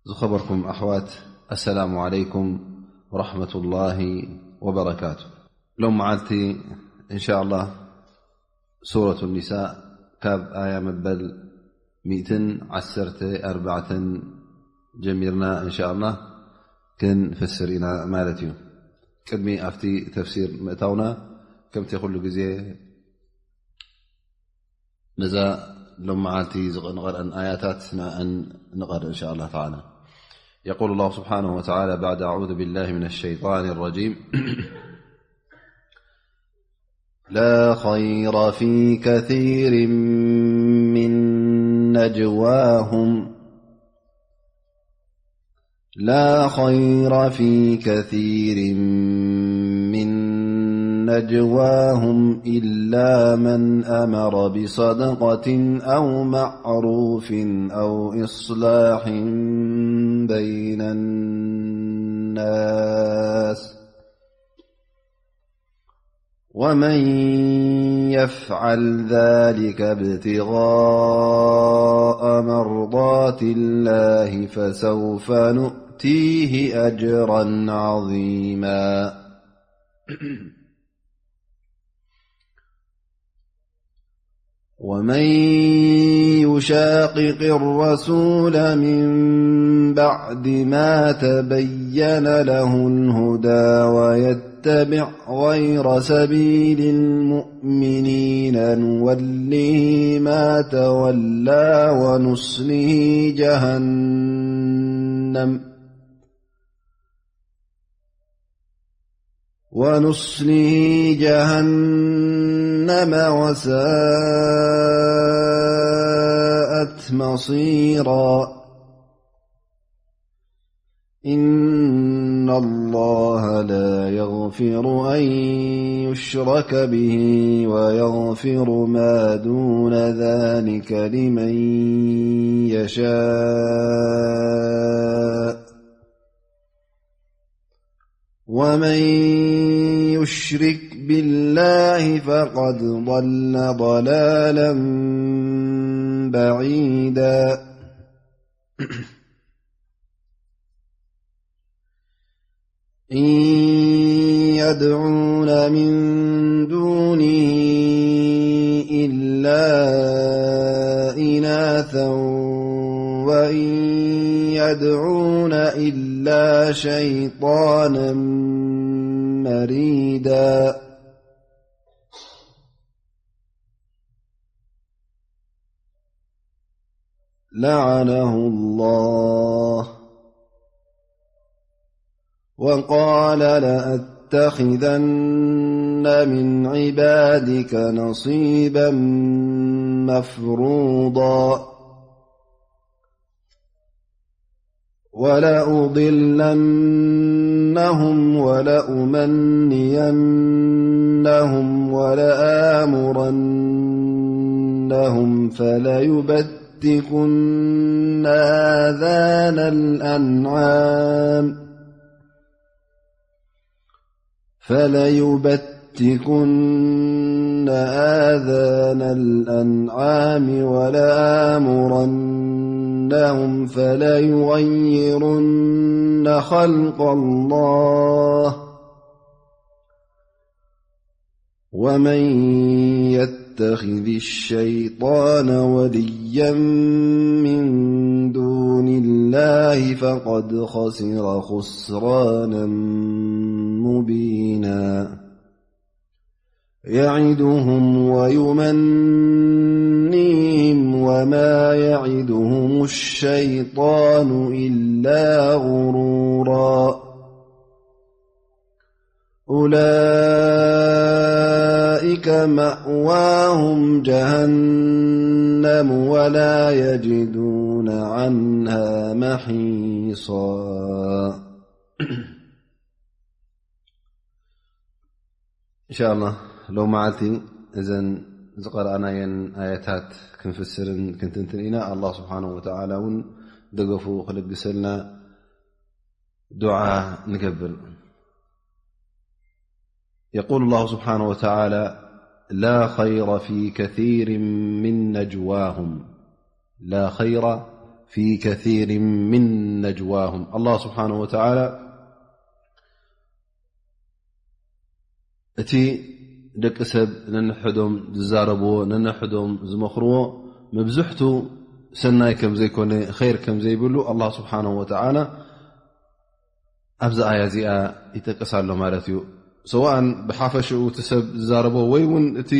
ዝኸበርኩም ኣሕዋት፣ ኣሰላሙ ዓለይኩም ወረሕመቱላሂ ወበረካቱ። ሎም መዓልቲ እንሻ ኣላህ ሱረቱ ኒሳእ ካብ ኣያ መበል ሚእትን ዓሰርተ ኣርባዕተን ጀሚርና እንሻ ኣላህ ክንፍስር ኢና ማለት እዩ። ቅድሚ ኣብቲ ተፍሲር ምእታውና፣ ከምቲ ኩሉ ግዜ ነዛ ሎም መዓልቲ ዝቕ-፣ ንቐርአን ኣያታት ንኣን ንቐርእ እንሻ ኣላህ ተዓላ። يقول الله سبحانه وتعالى بعد أعوذ بالله من الشيطان الرجيم: لا خير في كثير من نجواهم لا خير في كثير من نجواهم إلا من أمر بصدقة أو معروف أو إصلاح بين الناس، ومن يفعل ذلك ابتغاء مرضات الله فسوف نؤتيه أجرا عظيما. ومن يشاقق الرسول من بعد ما تبين له الهدى ويتبع غير سبيل المؤمنين نوله ما تولى ونصله جهنم ونصله جهنم وساءت مصيرا. إن الله لا يغفر أن يشرك به ويغفر ما دون ذلك لمن يشاء، ومن يشرك بالله فقد ضل ضلالا بعيدا. إن يدعون من دونه إلا إناثا وإن يدعون إلا شيطانا مريدا. لعنه الله وقال لأتخذن من عبادك نصيبا مفروضا ولأضلنهم ولأمنينهم ولآمرنهم فليبتكن آذان الأنعام فليبتكن آذان الأنعام ولآمرنهم فليغيرن خلق الله ومن يتخذ الشيطان وليا من دون الله فقد خسر خسرانا مبينا. يعدهم ويمنيهم وما يعدهم الشيطان إلا غرورا. أولئك مأواهم جهنم ولا يجدون عنها محيصا. إن شاء الله، ሎም መዓልቲ እዘን ዝቐረኣናየን ኣያታት ክንፍስርን ክንትንትን ኢና። ኣላህ ስብሓነሁ ወተዓላ እውን ደገፉ ክልግሰልና ዱዓ ንገብር። يقول الله سبحانه وتعالى: لا خير في كثير من نجواهم. لا خير في كثير من نجواهم. ኣላህ ስብሓነሁ ወተዓላ እቲ ደቂ ሰብ ነንሕዶም ዝዛረብዎ፣ ነንሕዶም ዝመኽርዎ፣ መብዝሕቱ ሰናይ ከም ዘይኮነ፣ ኸይር ከም ዘይብሉ ኣላህ ስብሓነሁ ወተዓላ ኣብዚ ኣያ እዚኣ ይጠቅስ ኣሎ ማለት እዩ። ሰዋእን ብሓፈሽኡ እቲ ሰብ ዝዛረቦ ወይ እውን እቲ፣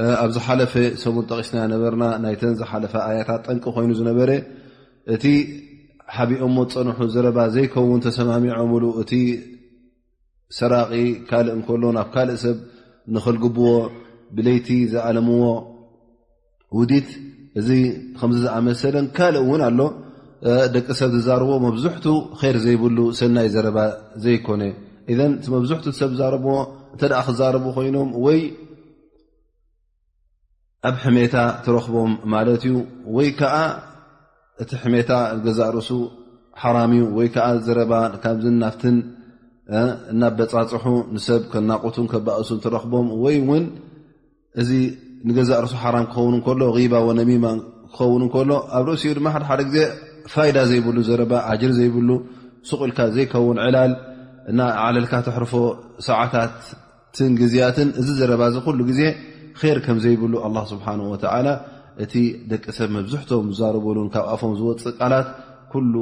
እ፣ ኣብ ዝሓለፈ ሰሙን ጠቒስና ነበርና፣ ናይተን ዝሓለፈ ኣያታት ጠንቂ ኮይኑ ዝነበረ፣ እቲ ሓቢኦሞ ዝጸንሑ ዘረባ ዘይከውን ተሰማሚዖምሉ፣ እቲ ሰራቒ ካልእ እንከሎ ናብ ካልእ ሰብ ንኸልግብዎ ብለይቲ ዝኣለምዎ ውዲት፣ እዚ ከምዚ ዝኣመሰለን ካልእ እውን ኣሎ። እ፣ ደቂ ሰብ ዝዛርቦ መብዝሕቱ ኸይር ዘይብሉ ሰናይ ዘረባ ዘይኮነ። ኢዘን እቲ መብዝሕቱ ሰብ ዝዛረብዎ እንተ ደኣ ክዛረቡ ኮይኖም ወይ ኣብ ሕሜታ ትረኽቦም ማለት እዩ፣ ወይ ከኣ እቲ ሕሜታ ገዛእ ርእሱ ሓራም እዩ፣ ወይ ከኣ ዘረባ ካብዝን ናብትን፣ እ፣ እናበጻጽሑ ንሰብ ከናቑቱን ከባእሱን ትረኽቦም፣ ወይ እውን እዚ ንገዛእ ርእሱ ሓራም ክኸውን እንከሎ፣ ጊባ ወነሚማ ክኸውን እንከሎ፣ ኣብ ርእሲኡ ድማ ሓደ ሓደ ግዜ ፋይዳ ዘይብሉ ዘረባ፣ ኣጅሪ ዘይብሉ፣ ሱቕ ኢልካ ዘይከውን ዕላል እና ዓለልካ ተሕርፎ ሰዓታትን ግዜያትን፣ እዚ ዘረባ እዚ ኩሉ ግዜ ኼር ከም ዘይብሉ ኣላህ ስብሓነሁ ወተዓላ፣ እቲ ደቂ ሰብ መብዝሕቶም ዝዛረቡሉን ካብ ኣፎም ዝወፅእ ቃላት ኩሉ፣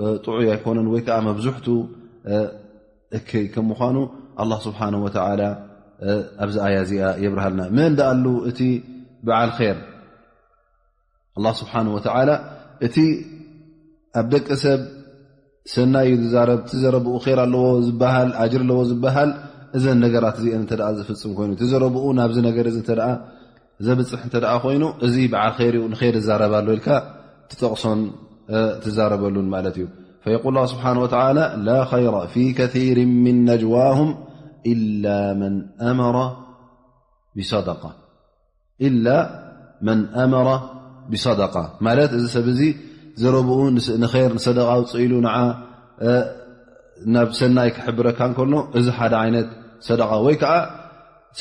እ፣ ጥዑይ ኣይኮነን፣ ወይ ከዓ መብዝሕቱ፣ እ፣ እከይ ከም ምዃኑ ኣላህ ስብሓነሁ ወተዓላ፣ እ፣ ኣብዚ ኣያ እዚኣ የብርሃልና። መን ደኣሉ እቲ በዓል ኼር? ኣላህ ስብሓነሁ ወተዓላ እቲ ኣብ ደቂ ሰብ ሰናይ እዩ ዝዛረብ፣ እቲ ዘረብኡ ኼር ኣለዎ ዝበሃል፣ ኣጅሪ ኣለዎ ዝበሃል፣ እዘን ነገራት እዚአን እንተ ደኣ ዝፍጽም ኮይኑ፣ እቲ ዘረብኡ ናብዚ ነገር እዚ እንተ ደኣ ዘብጽሕ እንተ ደኣ ኮይኑ፣ እዚ በዓል ኼር እዩ፣ ንኼር ይዛረብ ኣሎ ኢልካ ትጠቕሶን፣ እ፣ ትዛረበሉን ማለት እዩ። فيقول الله سبحانه وتعالى: لا خير في كثير من نجواهم إلا من أمر بصدقة. إلا من أمر بصدقة ማለት፣ እዚ ሰብ እዚ ዘረብኡ ንስ-፣ ንኸይር፣ ንሰደቃ ኣውፅእ ኢሉ ንዓ፣ እ፣ ናብ ሰናይ ክሕብረካ እንከሎ፣ እዚ ሓደ ዓይነት ሰደቃ፣ ወይ ከዓ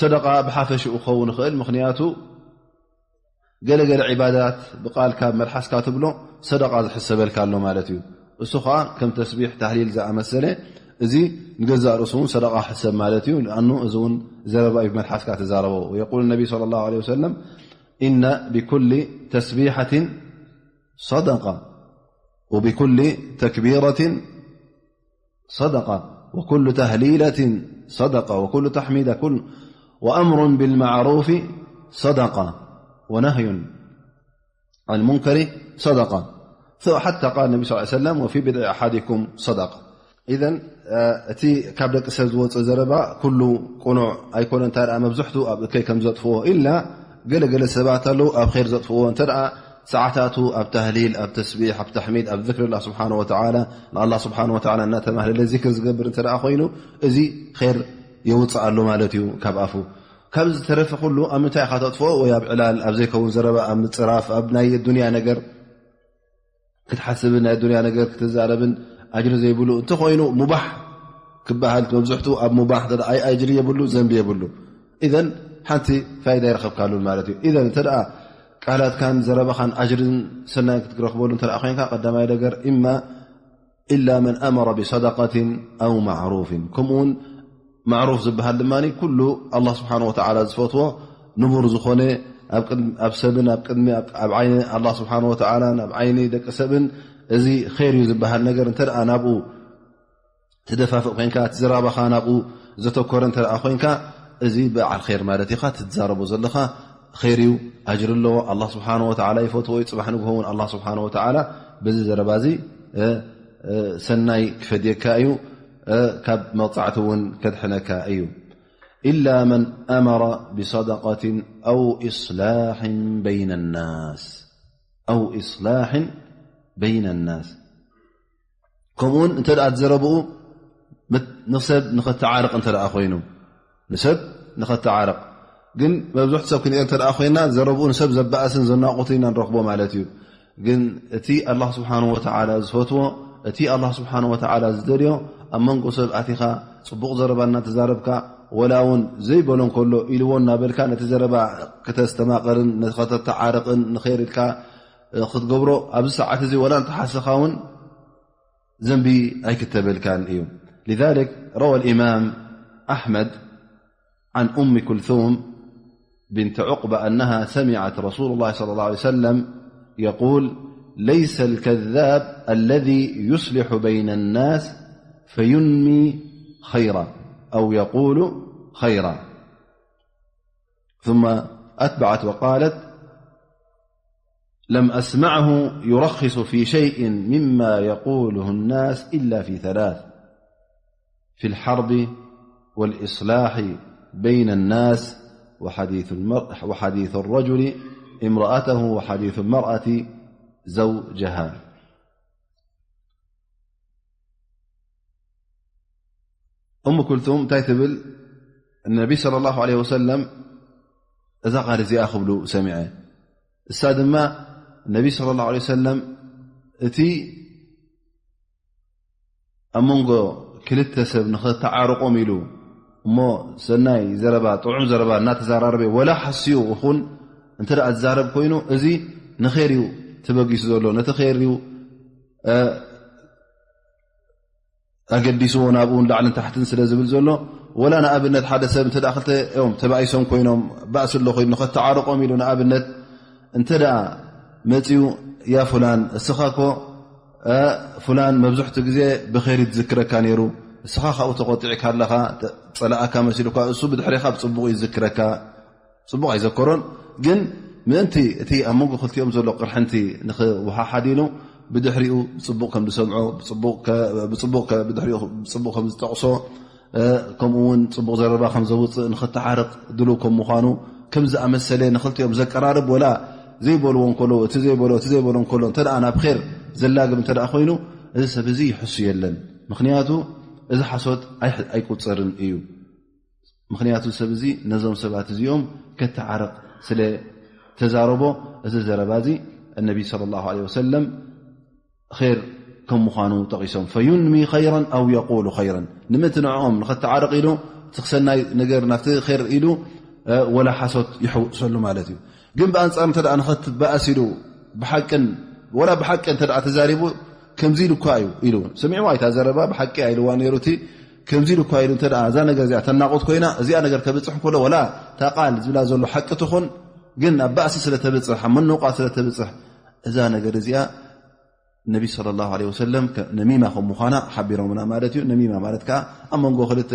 ሰደቃ ብሓፈሽኡ ክኸውን ይኽእል። ምኽንያቱ ገለገለ ዒባዳት ብቃልካ መልሓስካ ትብሎ ሰደቃ ዝሕሰበልካ ኣሎ ማለት እዩ። እሱ ኸዓ ከም ተስቢሕ፣ ታህሊል ዝኣመሰለ፣ እዚ ንገዛእ ርእሱ እውን ሰደቃ ሕሰብ ማለት እዩ። ንኣኑ እዚ እውን ዘረባ እዩ፣ ብመልሓስካ ትዛረቦ። ويقول النبي صلى الله عليه وسلم: إن بكل تسبيحة صدقة، وبكل تكبيرة صدقة، وكل تهليلة صدقة، وكل تحميدة، كل، وأمر بالمعروف صدقة، ونهي عن المنكر صدقة. حتى قال النبي صلى الله عليه وسلم: وفي بضع أحدكم صدقة. إذن، እ፣ እቲ ካብ ደቂ ሰብ ዝወፅእ ዘረባ ኩሉ ቅኑዕ ኣይኮነ፣ እንታይ ደኣ መብዝሕቱ ኣብ እከይ ከም ዘጥፍዎ፣ ኢላ ገለ ገለ ሰባት ኣለዉ ኣብ ኸይር ዘጥፍዎ። እንተ ደኣ ሰዓታቱ ኣብ ታህሊል፣ ኣብ ተስቢሕ፣ ኣብ ተሕሚድ፣ ኣብ ዝክሪ ኣላህ ስብሓነ ወተዓላ፣ ንኣላህ ስብሓነ ወተዓላ እናተማህለለ ዚክር ዝገብር እንተ ደኣ ኮይኑ፣ እዚ ኼር የውፅእ ኣሎ ማለት እዩ ካብ ኣፉ። ካብ ዝተረፈ ኩሉ ኣብ ምንታይ ኢኻ ተጥፍኦ? ወይ ኣብ ዕላል፣ ኣብ ዘይከውን ዘረባ፣ ኣብ ምፅራፍ፣ ኣብ ናይ ዱንያ ነገር ክትሓስብን ናይ ዱንያ ነገር ክትዛረብን ኣጅሪ ዘይብሉ እንተኾይኑ፣ ሙባሕ ክበሃል፣ መብዝሕቱ ኣብ ሙባሕ፣ ኣይ ኣጅሪ የብሉ፣ ዘንቢ የብሉ። ኢዘን ሓንቲ ፋይዳ ይረኸብካሉን ማለት እዩ። ኢዘን እንተ ደኣ ቃላትካን ዘረባኻን ኣጅርን ሰናይን ክትረኽበሉ እንተ ደኣ ኮይንካ፣ ቀዳማይ ነገር፣ ኢማ ኢላ መን ኣመረ ብሰደቀትን ኣው ማዕሩፍን፣ ከምኡውን ማዕሩፍ ዝበሃል ድማ ኩሉ ኣላህ ስብሓነ ወተዓላ ዝፈትዎ ንቡር ዝኾነ፣ ኣብ ቅድሚ፣ ኣብ ሰብን ኣብ ቅድሚ፣ ኣብ፣ ኣብ ዓይኒ ኣላህ ስብሓነ ወተዓላን ኣብ ዓይኒ ደቂ ሰብን እዚ ኸይር እዩ ዝበሃል ነገር እንተ ደኣ ናብኡ ትደፋፍእ ኮይንካ፣ እቲ ዘረባኻ ናብኡ ዘተኮረ እንተ ደኣ ኮይንካ፣ እዚ በዓል ኸይር ማለት ኢኻ። ትዛረቦ ዘለኻ ኸይር እዩ፣ ኣጅሪ ኣለዎ። ኣላህ ስብሓነ ወተዓላ ይፈትዎ እዩ። ጽባሕ ንግሆ እውን ኣላህ ስብሓነ ወተዓላ በዚ ዘረባ እዚ፣ እ፣ እ፣ ሰናይ ክፈድየካ እዩ፣ እ፣ ካብ መቕጻዕቲ እውን ከድሕነካ እዩ። ኢላ መን ኣመረ ብሰደቀትን ኣው ኢስላሕን በይነ ናስ፣ ኣው ኢስላሕን በይነ ናስ። ከምኡውን እንተ ደኣ ዝዘረብኡ ምት-፣ ንሰብ ንኸተዓርቕ እንተ ደኣ ኮይኑ፣ ንሰብ ንኸተዓርቕ። ግን መብዝሕቱ ሰብ ክንኦ እንተ ደኣ ኮይና፣ ዘረብኡ ንሰብ ዘባእስን ዘናቑትን ኢና ንረኽቦ ማለት እዩ። ግን እቲ ኣላህ ስብሓነ ወተዓላ ዝፈትዎ፣ እቲ ኣላህ ስብሓነ ወተዓላ ዝደልዮ፣ ኣብ መንጎ ሰብ ኣቲኻ ጽቡቕ ዘረባ እናተዛረብካ፣ ወላ እውን ዘይበሎ እንከሎ ኢልዎ እናበልካ፣ ነቲ ዘረባ ክተስተማቕርን ንኸተተዓርቕን ንኸይር ኢልካ ክትገብሮ ኣብዚ ሰዓት እዚ ወላ እንተሓሰኻ እውን ዘንቢ ኣይክተበልካን እዩ። لذلك روى الإمام أحمد عن أم كلثوم بنت عقبة أنها سمعت رسول الله صلى الله عليه وسلم يقول: ليس الكذاب الذي يصلح بين الناس فينمي خيرا أو يقول خيرا. ثم أتبعت وقالت: لم أسمعه يرخص في شيء مما يقوله الناس إلا في ثلاث: في الحرب، والإصلاح بين الناس، وحديث المرء، وحديث الرجل امرأته، وحديث المرأة زوجها. እሙ ኩልቱም እንታይ ትብል? ነቢ صلى الله عليه وسلم እዛ ቃል እዚኣ ክብሉ ሰሚዐ። እሳ ድማ ነቢ صلى الله عليه وسلم እቲ ኣብ መንጎ ክልተ ሰብ ንኸተዓርቆም ኢሉ እሞ ሰናይ ዘረባ፣ ጥዑም ዘረባ እናተዘራረበ፣ ወላ ሓስዩ ይኹን እንተ ደኣ ዝዛረብ ኮይኑ፣ እዚ ንኸይር እዩ ተበጊሱ ዘሎ፣ ነቲ ኸይር እዩ፣ እ፣ ኣገዲስዎ፣ ናብኡ ላዕልን ታሕትን ስለ ዝብል ዘሎ። ወላ ንኣብነት ሓደ ሰብ እንተ ደኣ ክልተ እዮም ተባኢሶም ኮይኖም፣ ባእሲ ኣሎ ኮይኑ ንኸተዓርቆም ኢሉ ንኣብነት እንተ ደኣ መጺኡ፣ ያ ፉላን፣ እስኻ እኮ፣ እ፣ ፉላን መብዝሕቱ ግዜ ብኸይሪ ዝዝክረካ ነይሩ፣ እስኻ ካብኡ ተቖጢዕካ ኣለኻ፣ ተ-፣ ጸላኣካ መሲሉካ፣ እሱ ብድሕሬኻ ብጽቡቕ ይዝክረካ። ጽቡቕ ኣይዘከሮን፣ ግን ምእንቲ እቲ ኣብ መንጎ ክልቲኦም ዘሎ ቅርሕንቲ ንኽወሓሓድ ኢሉ ብድሕሪኡ ብጽቡቕ ከም ዝሰምዖ፣ ብጽቡቕ ከ-፣ ብጽቡቕ ከ-፣ ብድሕሪኡ ብጽቡቕ ከም ዝጠቕሶ፣ እ፣ ከምኡ እውን ጽቡቕ ዘረባ ከም ዘውጽእ፣ ንኽተዓርቕ ድሉው ከም ምዃኑ፣ ከም ዝኣመሰለ ንኽልቲኦም ዘቀራርብ፣ ወላ ዘይበልዎ እንከሎ፣ እቲ ዘይበሎ፣ እቲ ዘይበሎ እንከሎ፣ እንተ ደኣ ናብ ኼር ዘላግብ እንተ ደኣ ኮይኑ፣ እዚ ሰብ እዚ ይሕሱ የለን። ምኽንያቱ፣ እዚ ሓሶት ኣይ-፣ ኣይቁጸርን እዩ። ምኽንያቱ፣ ሰብ እዚ ነዞም ሰባት እዚኦም ከተዓርቕ ስለ ተዛረቦ፣ እዚ ዘረባ እዚ፣ እነቢ صلى الله عليه وسلم ኸይር ከም ምዃኑ ጠቒሶም፣ فينمي خيرا أو يقول خيرا። ንምእንቲ ንዕኦም ንኸተዓርቕ ኢሉ፣ እቲ ክሰናይ ነገር ናብቲ ኸይር ኢሉ፣ እ፣ ወላ ሓሶት ይሕውሰሉ ማለት እዩ። ግን ብኣንጻር እንተ ደኣ ንኸትበኣስ ኢሉ ብሓቅን፣ ወላ ብሓቂ እንተ ደኣ ተዛሪቡ፣ ከምዚ ኢሉ እኳ እዩ ኢሉ። ሰሚዕዋ እታ ዘረባ፣ ብሓቂ ኣይልዋ ነይሩ እቲ፣ ከምዚ ኢሉ እኳ ኢሉ እንተ ደኣ እዛ ነገር እዚኣ ተናቑት ኮይና፣ እዚኣ ነገር ተብጽሕ እንከሎ፣ ወላ እታ ቃል ዝብላ ዘሎ ሓቂ ትኹን፣ ግን ኣብ ባእሲ ስለ ተብጽሕ፣ ኣብ መነውቃ ስለ ተብጽሕ፣ እዛ ነገር እዚኣ ነቢ صلى الله عليه وسلم ከ-፣ ነሚማ ከም ምዃና ሓቢሮምና ማለት እዩ። ነሚማ ማለት ከኣ ኣብ መንጎ ክልተ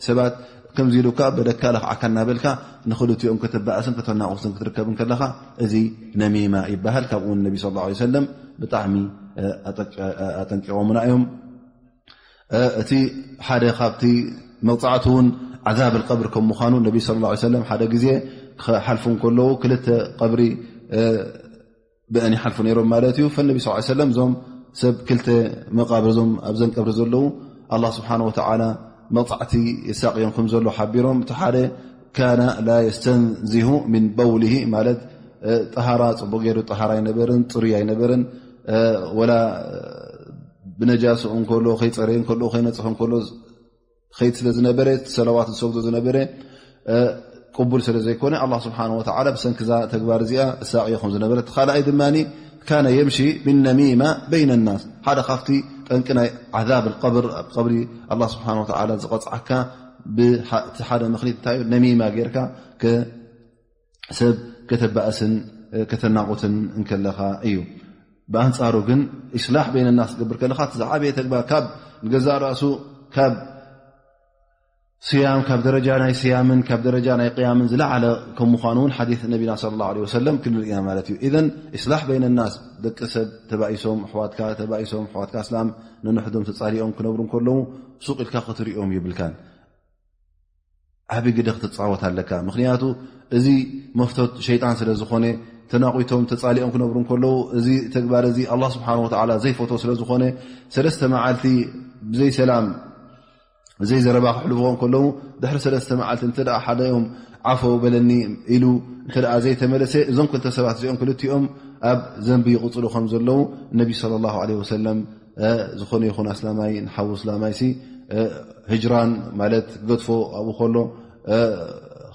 ሰባት ከምዚ ኢሉካ በለካ ለኽዓካ እናበልካ ንኽልቲኦም ከተባእስን ከተናቑትን ክትርከብ እንከለኻ፣ እዚ ነሚማ ይበሃል። ካብኡ እውን ነቢ صلى الله عليه وسلم ብጣዕሚ፣ እ፣ ኣጠንቀ-፣ እ፣ ኣጠንቂቖምና እዮም። እ፣ እቲ ሓደ ካብቲ መቕጻዕቲ እውን ዓዛብ القبر ከም ምዃኑ ነቢ صلى الله عليه وسلم ሓደ ግዜ ክሓልፉ እንከለዉ ክልተ ቀብሪ፣ እ፣ ብአን ይሓልፉ ነይሮም ማለት እዩ። فالنبي صلى الله عليه وسلم እዞም ሰብ ክልተ መቃብር፣ እዞም ኣብዘን ቀብሪ ዘለዉ ኣላህ ስብሓነ ወተዓላ መቕጻዕቲ የሳቕዮም ከም ዘሎ ሓቢሮም። እቲ ሓደ كان لا يستنزه من بوله ማለት፣ እ፣ ጠሃራ ጽቡቕ ገይሩ ጠሃራ ኣይነበርን፣ ጽሩይ ኣይነበርን፣ እ፣ ወላ፣ እ፣ ብነጃስኡ እንከሎ፣ ከይጸረየ እንከሎ፣ ከይነጽፈ እንከሎ፣ ኸይድ ስለ ዝነበረ፣ እቲ ሰለዋት ዝሰግዶ ዝነበረ፣ እ፣ ቅቡል ስለ ዘይኮነ፣ ኣላህ ስብሓነ ወተዓላ ብሰንኪ እዛ ተግባር እዚኣ እሳቕዮ ከም ዝነበረ፣ እቲ ካልኣይ ድማ፣ كان يمشي بالنميمة بين الناس። ሓደ ካብቲ ጠንቂ ናይ ዓዛብ ቀብር፣ ኣብ ቀብሪ ኣላህ ስብሓነ ወተዓላ ዝቐጽዓካ፣ ብሓ-፣ እቲ ሓደ ምኽኒት እንታይ እዩ? ነሚማ ጌርካ ከ-፣ ሰብ ከተባእስን፣ እ፣ ከተናቑትን እንከለኻ እዩ። ብኣንጻሩ ግን፣ ኢስላሕ በይነ ናስ ክትገብር ከለኻ፣ እቲ ዝዓበየ ተግባር ካብ ንገዛእ ራእሱ፣ ካብ ስያም፣ ካብ ደረጃ ናይ ስያምን ካብ ደረጃ ናይ ቅያምን ዝለዓለ ከም ምዃኑ እውን ሓዲስ ነቢና ሰለላሁ ዐለይሂ ወሰለም ክንርኢ ኢና ማለት እዩ። ኢዘን፣ ኢስላሕ በይነ ናስ፣ ደቂ ሰብ ተባኢሶም፣ ኣሕዋትካ ተባኢሶም፣ ኣሕዋትካ እስላም ነንሕዶም ተጻሊኦም ክነብሩ እንከለዉ፣ ሱቕ ኢልካ ክትሪኦም ይብልካን። ዓቢ ግደ ክትጻወት ኣለካ። ምኽንያቱ፣ እዚ መፍቶት ሸይጣን ስለ ዝኾነ፣ ተናቑቶም ተጻሊኦም ክነብሩ እንከለዉ፣ እዚ ተግባር እዚ ኣላህ ስብሓነሁ ወተዓላ ዘይፈትዎ ስለ ዝኾነ፣ ሰለስተ መዓልቲ ብዘይ ሰላም፣ ብዘይ ዘረባ ክሕልፍዎ እንከለዉ፣ ድሕሪ ሰለስተ መዓልቲ እንተ ደኣ ሓደኦም ዓፎ በለኒ ኢሉ እንተ ደኣ ዘይተመለሰ፣ እዞም ክልተ ሰባት እዚኦም ክልቲኦም ኣብ ዘንቢ ይቕጽሉ ከም ዘለዉ ነቢ ሰለላሁ ዐለይሂ ወሰለም፣ እ፣ ዝኾነ ይኹን ኣስላማይ ንሓዉ ኣስላማይሲ፣ እ፣ ህጅራን ማለት ክገድፎ ኣብኡ ከሎ፣ እ፣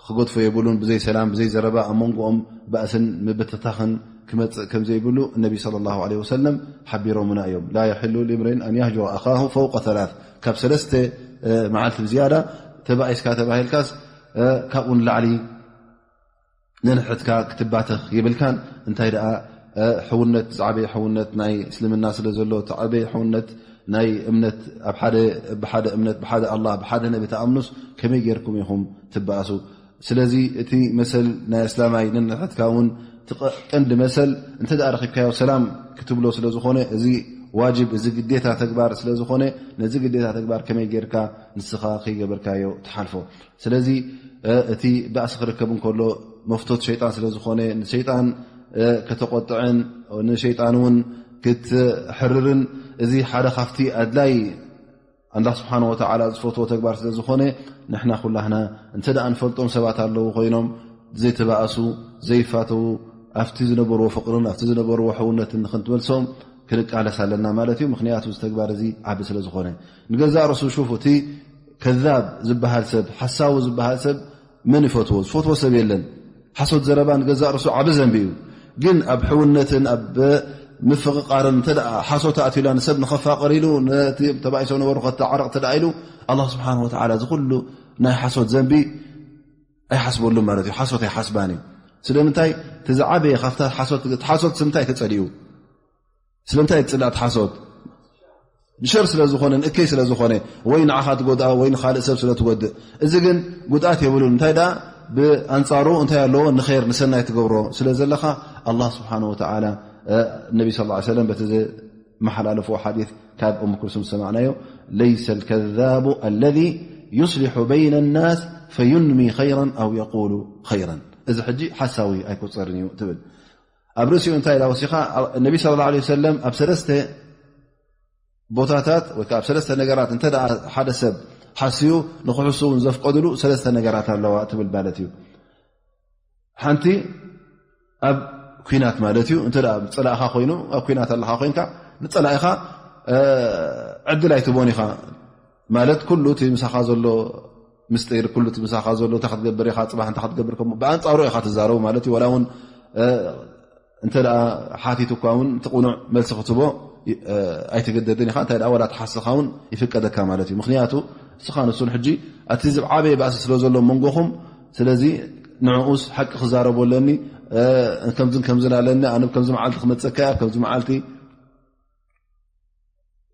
ክገድፎ የብሉን። ብዘይ ሰላም፣ ብዘይ ዘረባ ኣብ መንጎኦም ባእስን ምብትታኽን ክመፅእ ከም ዘይብሉ እነቢ صلى الله عليه وسلم ሓቢሮምና እዮም። لا يحل لامرئ أن يهجر أخاه فوق ثلاث፣ ካብ ሰለስተ መዓልቲ ብዝያዳ ተባኢስካ ተባሂልካስ ካብኡ ንላዕሊ ንንሕትካ ክትባተኽ የብልካን። እንታይ ደኣ ሕውነት፣ ዝዓበየ ሕውነት ናይ እስልምና ስለ ዘሎ፣ እቲ ዓበየ ሕውነት ናይ እምነት፣ ኣብ ሓደ፣ ብሓደ እምነት፣ ብሓደ ኣላህ፣ ብሓደ ነቢ ተኣምኑስ ከመይ ጌርኩም ኢኹም ትበኣሱ? ስለዚ እቲ መሰል ናይ ኣስላማይ ንንሕትካ እውን እቲ ቀ-፣ ቀንዲ መሰል እንተ ደኣ ረኺብካዮ ሰላም ክትብሎ ስለ ዝኾነ፣ እዚ ዋጅብ፣ እዚ ግዴታ ተግባር ስለ ዝኾነ፣ ነዚ ግዴታ ተግባር ከመይ ጌርካ ንስኻ ከይገበርካዮ ትሓልፎ? ስለዚ እቲ ባእሲ ክርከብ እንከሎ መፍቶት ሸይጣን ስለ ዝኾነ፣ ንሸይጣን ከተቆጥዕን ንሸይጣን እውን ክትሕርርን፣ እዚ ሓደ ካብቲ ኣድላይ ኣላህ ስብሓን ወተዓላ ዝፈትዎ ተግባር ስለ ዝኾነ፣ ንሕና ኩላህና እንተ ደኣ ንፈልጦም ሰባት ኣለዉ ኮይኖም ዘይተባእሱ፣ ዘይፋተዉ፣ ኣብቲ ዝነበርዎ ፍቕርን ኣብቲ ዝነበርዎ ሕውነትን ንክንትመልሶም ክንቃለስ ኣለና ማለት እዩ። ምኽንያቱ እዚ ተግባር እዚ ዓቢ ስለ ዝኾነ፣ ንገዛእ ርእሱ ሹፍ፣ እቲ ከዛብ ዝበሃል ሰብ፣ ሓሳዊ ዝበሃል ሰብ መን ይፈትዎ? ዝፈትዎ ሰብ የለን። ሓሶት ዘረባ ንገዛእ ርእሱ ዓቢ ዘንቢ እዩ። ግን ኣብ ሕውነትን ኣብ ምፍቕቓርን እንተ ደኣ ሓሶት ኣትዩላ፣ ንሰብ ንኸፋቕር ኢሉ፣ ነቲ ተባኢሶም ነበሩ ከተዓርቕ እንተ ደኣ ኢሉ፣ ኣላህ ስብሓን ወተዓላ እዚ ኩሉ ናይ ሓሶት ዘንቢ ኣይሓስበሉን ማለት እዩ። ሓሶት ኣይሓስባን እዩ። ስለምንታይ? እቲ ዝዓበየ ካብታ ሓሶት፣ እቲ ሓሶት ስለምንታይ ተጸሊኡ? ስለምንታይ ትጽላእ ሓሶት? ንሸር ስለ ዝኾነ፣ ንእከይ ስለ ዝኾነ፣ ወይ ንዓኻ ትጎድኣ ወይ ንኻልእ ሰብ ስለ ትጎድእ። እዚ ግን ጉድኣት የብሉን። እንታይ ደኣ ብኣንጻሩ እንታይ ኣለዎ? ንኸይር፣ ንሰናይ ትገብሮ ስለ ዘለኻ፣ ኣላህ ስብሓን ወተዓላ፣ እ፣ ነቢ ሰለላሁ ዐለይሂ ወሰለም በቲ ዝመሓላለፍዎ ሓዲት ካብ ኡም ኩልሱም ዝሰማዕናዮ፣ "ለይሰ ልከዛቡ ኣለዚ ዩስሊሑ በይነ ናስ ፈዩንሚ ኸይራን ኣው የቁሉ ኸይራን።" እዚ ሕጂ ሓሳዊ ኣይቁጸርን እዩ ትብል። ኣብ ርእሲኡ እንታይ ኢላ ወሲኻ? ነቢ ሰለላሁ ዐለይሂ ወሰለም ኣብ ሰለስተ ቦታታት ወይ ከዓ ኣብ ሰለስተ ነገራት እንተ ደኣ ሓደ ሰብ ሓስዩ ንክሕሱ እውን ዘፍቀዱሉ ሰለስተ ነገራት ኣለዋ ትብል ማለት እዩ። ሓንቲ ኣብ ኲናት ማለት እዩ። እንተ ደኣ ጸላእኻ ኮይኑ፣ ኣብ ኲናት ኣለኻ ኮይንካ፣ ንጸላኢኻ፣ እ፣ ዕድል ኣይትቦን ኢኻ። ማለት ኩሉ እቲ ምሳኻ ዘሎ ምስጢር፣ ኩሉ እቲ ምሳኻ ዘሎ እንታይ ክትገብር ኢኻ፣ ጽባሕ እንታይ ክትገብር፣ ከም ብኣንጻሩ ኢኻ ትዛረቡ ማለት እዩ። ዋላ እውን፣ እ፣ እንተ ደኣ ሓቲቱ እኳ እውን እቲ ቅኑዕ መልሲ ክትቦ፣ እ፣ ኣይትግደድን ኢኻ። እንታይ ደኣ ዋላ እቲ ሓስኻ እውን ይፍቀደካ ማለት እዩ። ምኽንያቱ እስኻ ንሱን ሕጂ ኣቲ ዝዓበየ ባእሲ ስለ ዘሎ መንጎኹም፣ ስለዚ ንዕኡስ ሓቂ ክዛረቦ ኣለኒ፣ እ፣ ከምዝን ከምዝን ኣለኒ፣ ኣነ ከምዚ መዓልቲ ክመጸካ እያ፣ ከምዚ መዓልቲ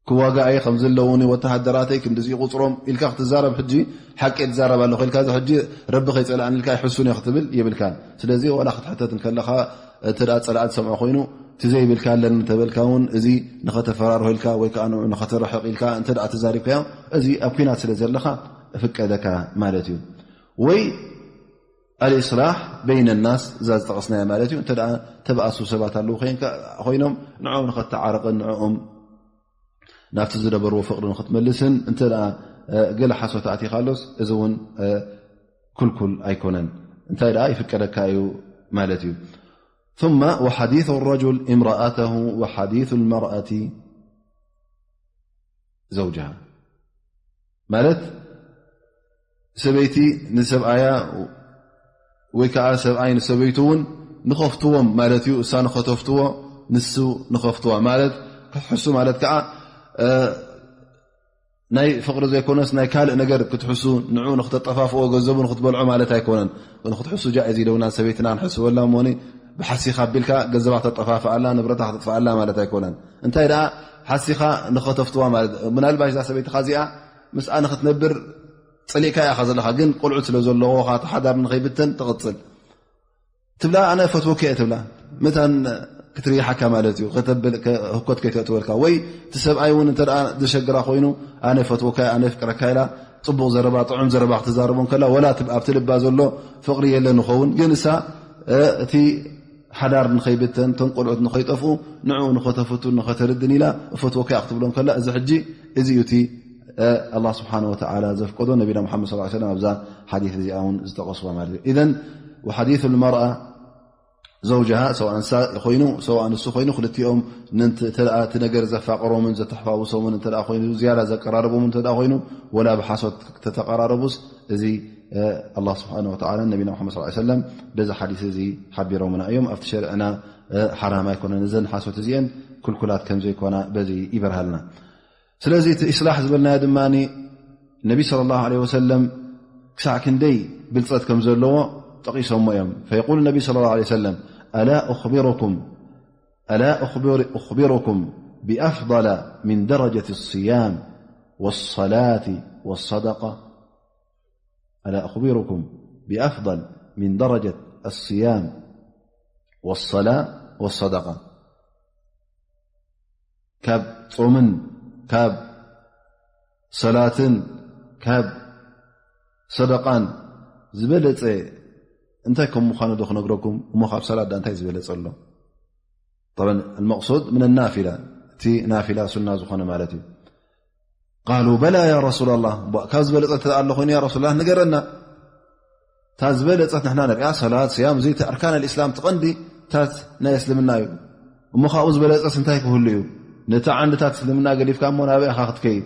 ክዋጋእ እየ፣ ከምዚ ኣለውኒ ወተሃደራተይ፣ ክንድዚ ቁጽሮም ኢልካ ክትዛረብ፣ ሕጂ ሓቂ ትዛረብ ኣለኹ ኢልካ፣ እዚ ሕጂ ረቢ ከይጸላእኒ ኢልካ ይሕሱን እየ ክትብል የብልካን። ስለዚ ዋላ ክትሕተት እንከለኻ፣ እንተ ደኣ ጸላኢ ዝሰምዖ ኮይኑ፣ እቲ ዘይብልካ ኣለኒ እንተበልካ እውን፣ እዚ ንኸተፈራርሆ ኢልካ ወይ ከኣ ንዑ ንኸተርሕቕ ኢልካ እንተ ደኣ ተዛሪብካዮ፣ እዚ ኣብ ኲናት ስለ ዘለኻ እፍቀደካ ማለት እዩ። ወይ ኣልእስላሕ በይነ ናስ፣ እዛ ዝጠቐስናያ ማለት እዩ። እንተ ደኣ ተባእሱ ሰባት ኣለዉ ኮይንካ-፣ ኮይኖም፣ ንዕኦም ንኸተዓርቕን ንዕኦም ናብቲ ዝነበርዎ ፍቕሪ ንኽትመልስን እንተ ደኣ፣ እ፣ ገለ ሓሶት ኣእቲኻሎስ፣ እዚ እውን፣ እ፣ ክልኩል ኣይኮነን። እንታይ ደኣ ይፍቀደካ እዩ ማለት እዩ። ثم وحديث الرجل امرأته وحديث المرأة زوجها። ማለት ሰበይቲ ንሰብኣያ ወይ ከዓ ሰብኣይ ንሰበይቱ እውን ንኸፍትዎም ማለት እዩ። እሳ ንኸተፍትዎ፣ ንሱ ንኸፍትዋ ማለት ክትሕሱ ማለት ከዓ፣ እ፣ ናይ ፍቕሪ ዘይኮነስ ናይ ካልእ ነገር ክትሕሱ፣ ንዑ ንክተጠፋፍኦ፣ ገንዘቡ ንክትበልዖ ማለት ኣይኮነን። ንክትሕሱ ጃኢዝ ኢለውና ሰበይትና ንሕስበላ እሞኒ ብሓሲኻ ኣቢልካ ገንዘባ ክተጠፋፍኣላ፣ ንብረታ ክተጥፍኣላ ማለት ኣይኮነን። እንታይ ደኣ ሓሲኻ ንኸተፍትዋ ማለት፣ ምናልባሽ እዛ ሰበይትኻ እዚኣ ምስኣ ንኽትነብር ጸሊእካ ኢኻ ዘለኻ፣ ግን ቆልዑት ስለ ዘለዎ፣ እቲ ሓዳር ንኸይብተን ትቕጽል። ትብላ፣ "ኣነ እፈትወኪ እየ" ትብላ። መታን ክትርይሓካ ማለት እዩ፣ ከተብል-፣ ከ-፣ ህኮት ከይተእትወልካ። ወይ እቲ ሰብኣይ እውን እንተ ደኣ ዘሸግራ ኮይኑ፣ "ኣነ እፈትወካ እየ፣ ኣነ እፍቅረካ" ኢላ፣ ጽቡቕ ዘረባ፣ ጥዑም ዘረባ ክትዛረቦ እንከላ፣ ወላ እቲ ኣብቲ ልባ ዘሎ ፍቕሪ የለን ይኸውን፣ ግን እሳ፣ እ፣ እቲ ሓዳር ንኸይብተን፣ እተን ቆልዑት ንኸይጠፍኡ፣ ንዕኡ ንኸተፍቱን ንኸተርድን ኢላ፣ "እፈትወካ እየ" ክትብሎ እንከላ፣ እዚ ሕጂ፣ እዚ እዩ እቲ፣ እ፣ ኣላህ ስብሓነ ወተዓላ ዘፍቀዶ፣ ነቢና ሙሓመድ ሰለላሁ ዐለይሂ ወሰለም ኣብዛ ሓዲት እዚኣ እውን ዝጠቐስዋ ማለት እዩ። ኢዘን፣ ወሓዲሱ ልመርኣ ዘውጅሃ፣ ሰዋእ ንሳ ኮይኑ፣ ሰዋእ ንሱ ኮይኑ፣ ክልቲኦም ንንት-፣ እንተ ደኣ እቲ ነገር ዘፋቕሮምን ዘተሓዋውሶምን እንተ ደኣ ኮይኑ፣ ዝያዳ ዘቀራረቦምን እንተ ደኣ ኮይኑ፣ ወላ ብሓሶት ተተቐራረቡስ፣ እዚ፣ እ፣ ኣላህ ስብሓነ ወተዓላ ነቢና ሙሓመድ ሰለላሁ ዐለይሂ ወሰለም በዚ ሓዲስ እዚ ሓቢሮምና እዮም። ኣብቲ ሸርዕና ሓራም ኣይኮነን። እዘን ሓሶት እዚአን ክልኩላት ከም ዘይኮና በዚ ይበርሃልና። ስለዚ እቲ ኢስላሕ ዝበልናዮ ድማ ነቢ صلى الله عليه وسلم ክሳዕ ክንደይ ብልፀት ከም ዘለዎ ጠቒሶሞ እዮም። فيقول النبي صلى الله عليه وسلم: ألا أخبركم ألا أخبر أخبركم بأفضل من درجة الصيام والصلاة والصدقة؟ ألا أخبركم بأفضل من درجة الصيام والصلاة والصدقة؟ ካብ ጾምን ካብ ሰላትን ካብ ሰደቃን ዝበለጸ እንታይ ከም ምዃኑ ዶ ክነግረኩም? እሞ ካብ ሰላት ዳ እንታይ ዝበለጸ ኣሎ? طبعا المقصود من النافلة، እቲ ናፊላ ሱና ዝኾነ ማለት እዩ። قالوا بلى يا رسول الله، ካብ ዝበለጸ እንተ ኣሎ ኮይኑ ያ ረሱላህ ንገረና። እታ ዝበለጸት ንሕና ንሪኣ ሰላት፣ ስያም፣ እዚ ኣርካን ኣልእስላም፣ እቲ ቀንዲ ታት ናይ እስልምና እዩ። እሞ ካብኡ ዝበለጸስ እንታይ ክህሉ እዩ? ነቲ ዓንድታት እስልምና ገዲፍካ እሞ ናበይ ኢኻ ክትከይድ?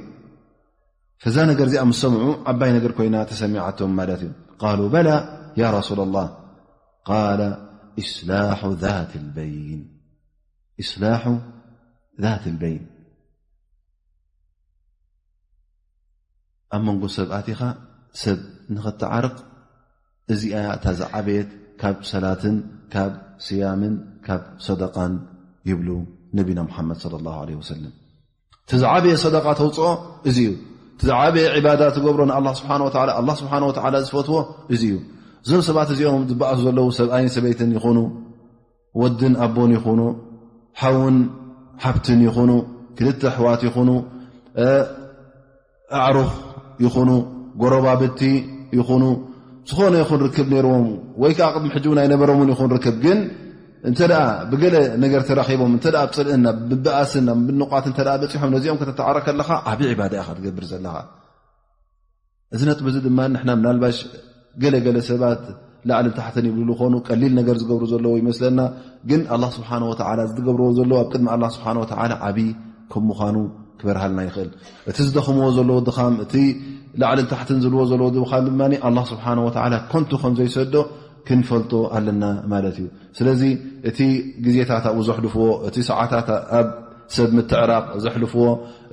ፈዛ ነገር እዚኣ ምስ ሰምዑ ዓባይ ነገር ኮይና ተሰሚዓቶም ማለት እዩ። قالوا بلى يا رسول الله، قال إصلاح ذات البين، إصلاح ذات البين። ኣብ መንጎ ሰብ ኣቲኻ ሰብ ንኸተዓርቕ እዚኣ እታ ዝዓበየት ካብ ሰላትን ካብ ስያምን ካብ ሰደቃን ይብሉ ነቢና ሙሓመድ صلى الله عليه وسلم። እቲ ዝዓበየ ሰደቃ ተውፅኦ እዚ እዩ። እቲ ዝዓበየ ዒባዳ ትገብሮ ንኣላህ ስብሓን ወተዓላ፣ ኣላህ ስብሓን ወተዓላ ዝፈትዎ እዚ እዩ። እዞም ሰባት እዚኦም ዝበኣሱ ዘለዉ ሰብኣይን ሰበይትን ይኹኑ፣ ወድን ኣቦን ይኹኑ፣ ሓውን ሓብትን ይኹኑ፣ ክልተ ኣሕዋት ይኹኑ፣ ኣዕሩኽ ይኹኑ፣ ጎረባብቲ ይኹኑ፣ ዝኾነ ይኹን ርክብ ነይርዎም ወይ ከዓ ቅድሚ ሕጂ እውን ኣይነበሮምን ይኹን ርክብ፣ ግን እንተ ደኣ ብገለ ነገር ተራኺቦም፣ እንተ ደኣ ኣብ ጽልእን ኣብ ምብኣስን ኣብ ምንቋት እንተ ደኣ በጺሖም፣ ነዚኦም ከተተዓረ ከለኻ ዓቢ ዒባዳ ኢኻ ትገብር ዘለኻ። እዚ ነጥቢ እዚ ድማ ንሕና ምናልባሽ ገለ ገለ ሰባት ላዕልን ታሕትን ይብሉ ዝኾኑ፣ ቀሊል ነገር ዝገብሩ ዘለዉ ይመስለና። ግን ኣላህ ስብሓን ወተዓላ ዝገብርዎ ዘለዉ ኣብ ቅድሚ ኣላህ ስብሓን ወተዓላ ዓቢ ከም ምዃኑ ክበርሃልና ይኽእል። እቲ ዝደኽምዎ ዘለዉ ድኻም፣ እቲ ላዕልን ታሕትን ዝብልዎ ዘለዉ ድኻም ድማ ኣላህ ስብሓን ወተዓላ ከንቱ ከም ዘይሰዶ ክንፈልጦ ኣለና ማለት እዩ። ስለዚ እቲ ግዜታት ኣብኡ ዘሕልፍዎ፣ እቲ ሰዓታት ኣብ ሰብ ምትዕራቕ ዘሕልፍዎ፣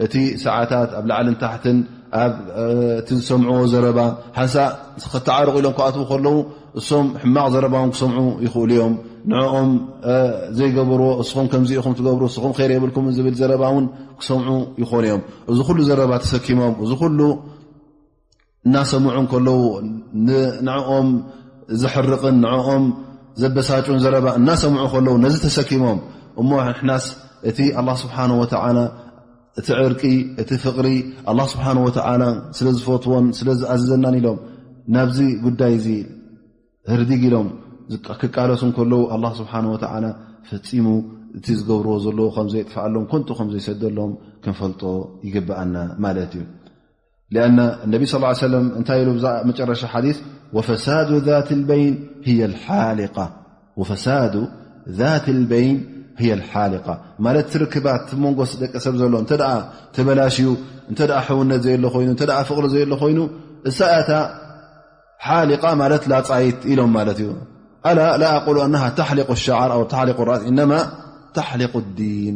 እቲ ሰዓታት ኣብ ላዕልን ታሕትን ኣብ፣ እ፣ እቲ ዝሰምዕዎ ዘረባ፣ ሓንሳእ ክተዓረቑ ኢሎም ክኣትዉ ከለዉ፣ እሶም ሕማቕ ዘረባ እውን ክሰምዑ ይኽእሉ እዮም። ንዕኦም፣ እ፣ ዘይገበርዎ፣ እስኹም ከምዚ ኢኹም ትገብሩ፣ እስኹም ኸይር የብልኩምን ዝብል ዘረባ እውን ክሰምዑ ይኾኑ እዮም። እዚ ኩሉ ዘረባ ተሰኪሞም፣ እዚ ኩሉ እናሰምዑ እንከለዉ፣ ን-፣ ንዕኦም ዘሕርቕን ንዕኦም ዘበሳጩን ዘረባ እናሰምዑ ከለዉ፣ ነዚ ተሰኪሞም፣ እሞ ንሕናስ እቲ ኣላህ ስብሓነ ወተዓላ፣ እቲ ዕርቂ፣ እቲ ፍቕሪ፣ ኣላህ ስብሓነ ወተዓላ ስለ ዝፈትዎን ስለ ዝኣዘዘናን ኢሎም ናብዚ ጉዳይ እዚ ህርዲግ ኢሎም ዝቃ-፣ ክቃለሱ እንከለዉ፣ ኣላህ ስብሓነ ወተዓላ ፈጺሙ እቲ ዝገብርዎ ዘለዉ ከም ዘየጥፍኣሎም፣ ከንቱ ከም ዘይሰደሎም ክንፈልጦ ይግብኣና ማለት እዩ። لأن النبي صلى الله عليه وسلم እንታይ ኢሉ ብዛ መጨረሻ ሓዲስ፣ وفساد ذات البين هي الحالقة، وفساد ذات البين هي الحالقة። ማለት እቲ ርክባት እቲ መንጎ ደቂ ሰብ ዘሎ እንተ ደኣ ተበላሽዩ፣ እንተ ደኣ ሕውነት ዘየሎ ኮይኑ፣ እንተ ደኣ ፍቕሪ ዘየሎ ኮይኑ፣ እሳ እያ እታ ሓሊቃ ማለት ላጻይት ኢሎም ማለት እዩ። ألا لا أقول أنها تحلق الشعر أو تحلق الرأس، إنما تحلق الدين።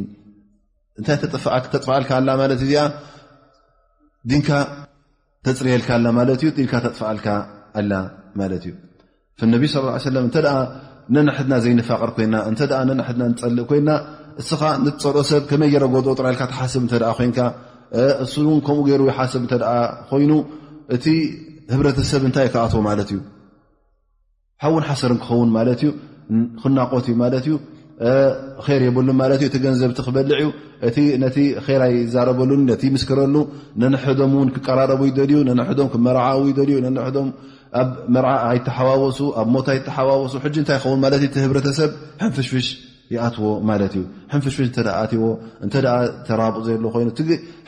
እንታይ ተጥፍኣክ-፣ ተጥፍኣልካ ኣላ ማለት እዚኣ ዲንካ ተጽርየልካ ኣላ ማለት እዩ፣ ዲንካ ተጥፍኣልካ ኣላ ማለት እዩ። فالنبي صلى الله عليه وسلم እንተ ደኣ ነንሕድና ዘይንፋቐር ኮይና፣ እንተ ደኣ ነንሕድና ንጸልእ ኮይና፣ እስኻ ንትጸልኦ ሰብ ከመይ ገይረ ጎድኦ ጥራይ ኢልካ ትሓስብ እንተ ደኣ ኮይንካ፣ እ፣ እሱ እውን ከምኡ ገይሩ ይሓስብ እንተ ደኣ ኮይኑ፣ እቲ ህብረተሰብ እንታይ ክኣትዎ ማለት እዩ? ሓውን ሓሰርን ክኸውን ማለት እዩ። ክናቆት እዩ ማለት እዩ። እ፣ ኼር የብሉን ማለት እዩ። እቲ ገንዘብ እቲ ክበልዕ እዩ። እቲ ነቲ ኼር ኣይዛረበሉን፣ ነቲ ይምስክረሉ። ነንሕዶም እውን ክቀራረቡ ይደልዩ፣ ነንሕዶም ክመራዓው ይደልዩ፣ ነንሕዶም ኣብ መርዓ ኣይተሓዋወሱ፣ ኣብ ሞት ኣይተሓዋወሱ። ሕጂ እንታይ ይኸውን ማለት እዩ? እቲ ህብረተሰብ ሕንፍሽፍሽ ይኣትዎ ማለት እዩ። ሕንፍሽፍሽ እንተ ደኣ ኣትዎ፣ እንተ ደኣ ተራብኡ ዘየሎ ኮይኑ፣ እቲ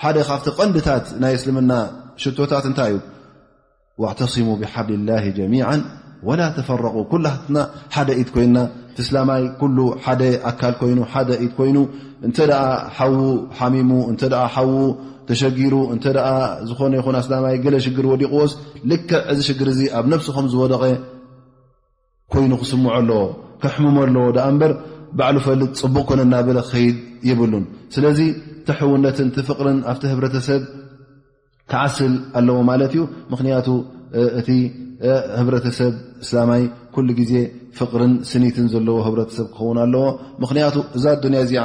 ሓደ ካብቲ ቀንድታት ናይ እስልምና ሽቶታት እንታይ እዩ? واعتصموا بحبل الله جميعا ولا تفرقوا። ኩላትና ሓደ ኢድ ኮይና፣ እቲ እስላማይ ኩሉ ሓደ ኣካል ኮይኑ፣ ሓደ ኢድ ኮይኑ፣ እንተ ደኣ ሓዉ ሓሚሙ፣ እንተ ደኣ ሓዉ ተሸጊሩ፣ እንተ ደኣ ዝኾነ ይኹን ኣስላማይ ገለ ሽግር ወዲቕዎስ፣ ልክዕ እዚ ሽግር እዚ ኣብ ነብሱ ከም ዝወደቐ ኮይኑ ክስምዖ ኣለዎ፣ ከሕምሞ ኣለዎ ደኣ እምበር፣ ባዕሉ ፈልጥ ጽቡቕ ኮነ እናበለ ክኸይድ የብሉን። ስለዚ እቲ ሕውነትን እቲ ፍቕርን ኣብቲ ህብረተሰብ ክዓስል ኣለዎ ማለት እዩ። ምኽንያቱ እቲ ህብረተሰብ እስላማይ ኩሉ ግዜ ፍቕርን ስኒትን ዘለዎ ህብረተሰብ ክኸውን ኣለዎ። ምኽንያቱ እዛ ኣዱንያ እዚኣ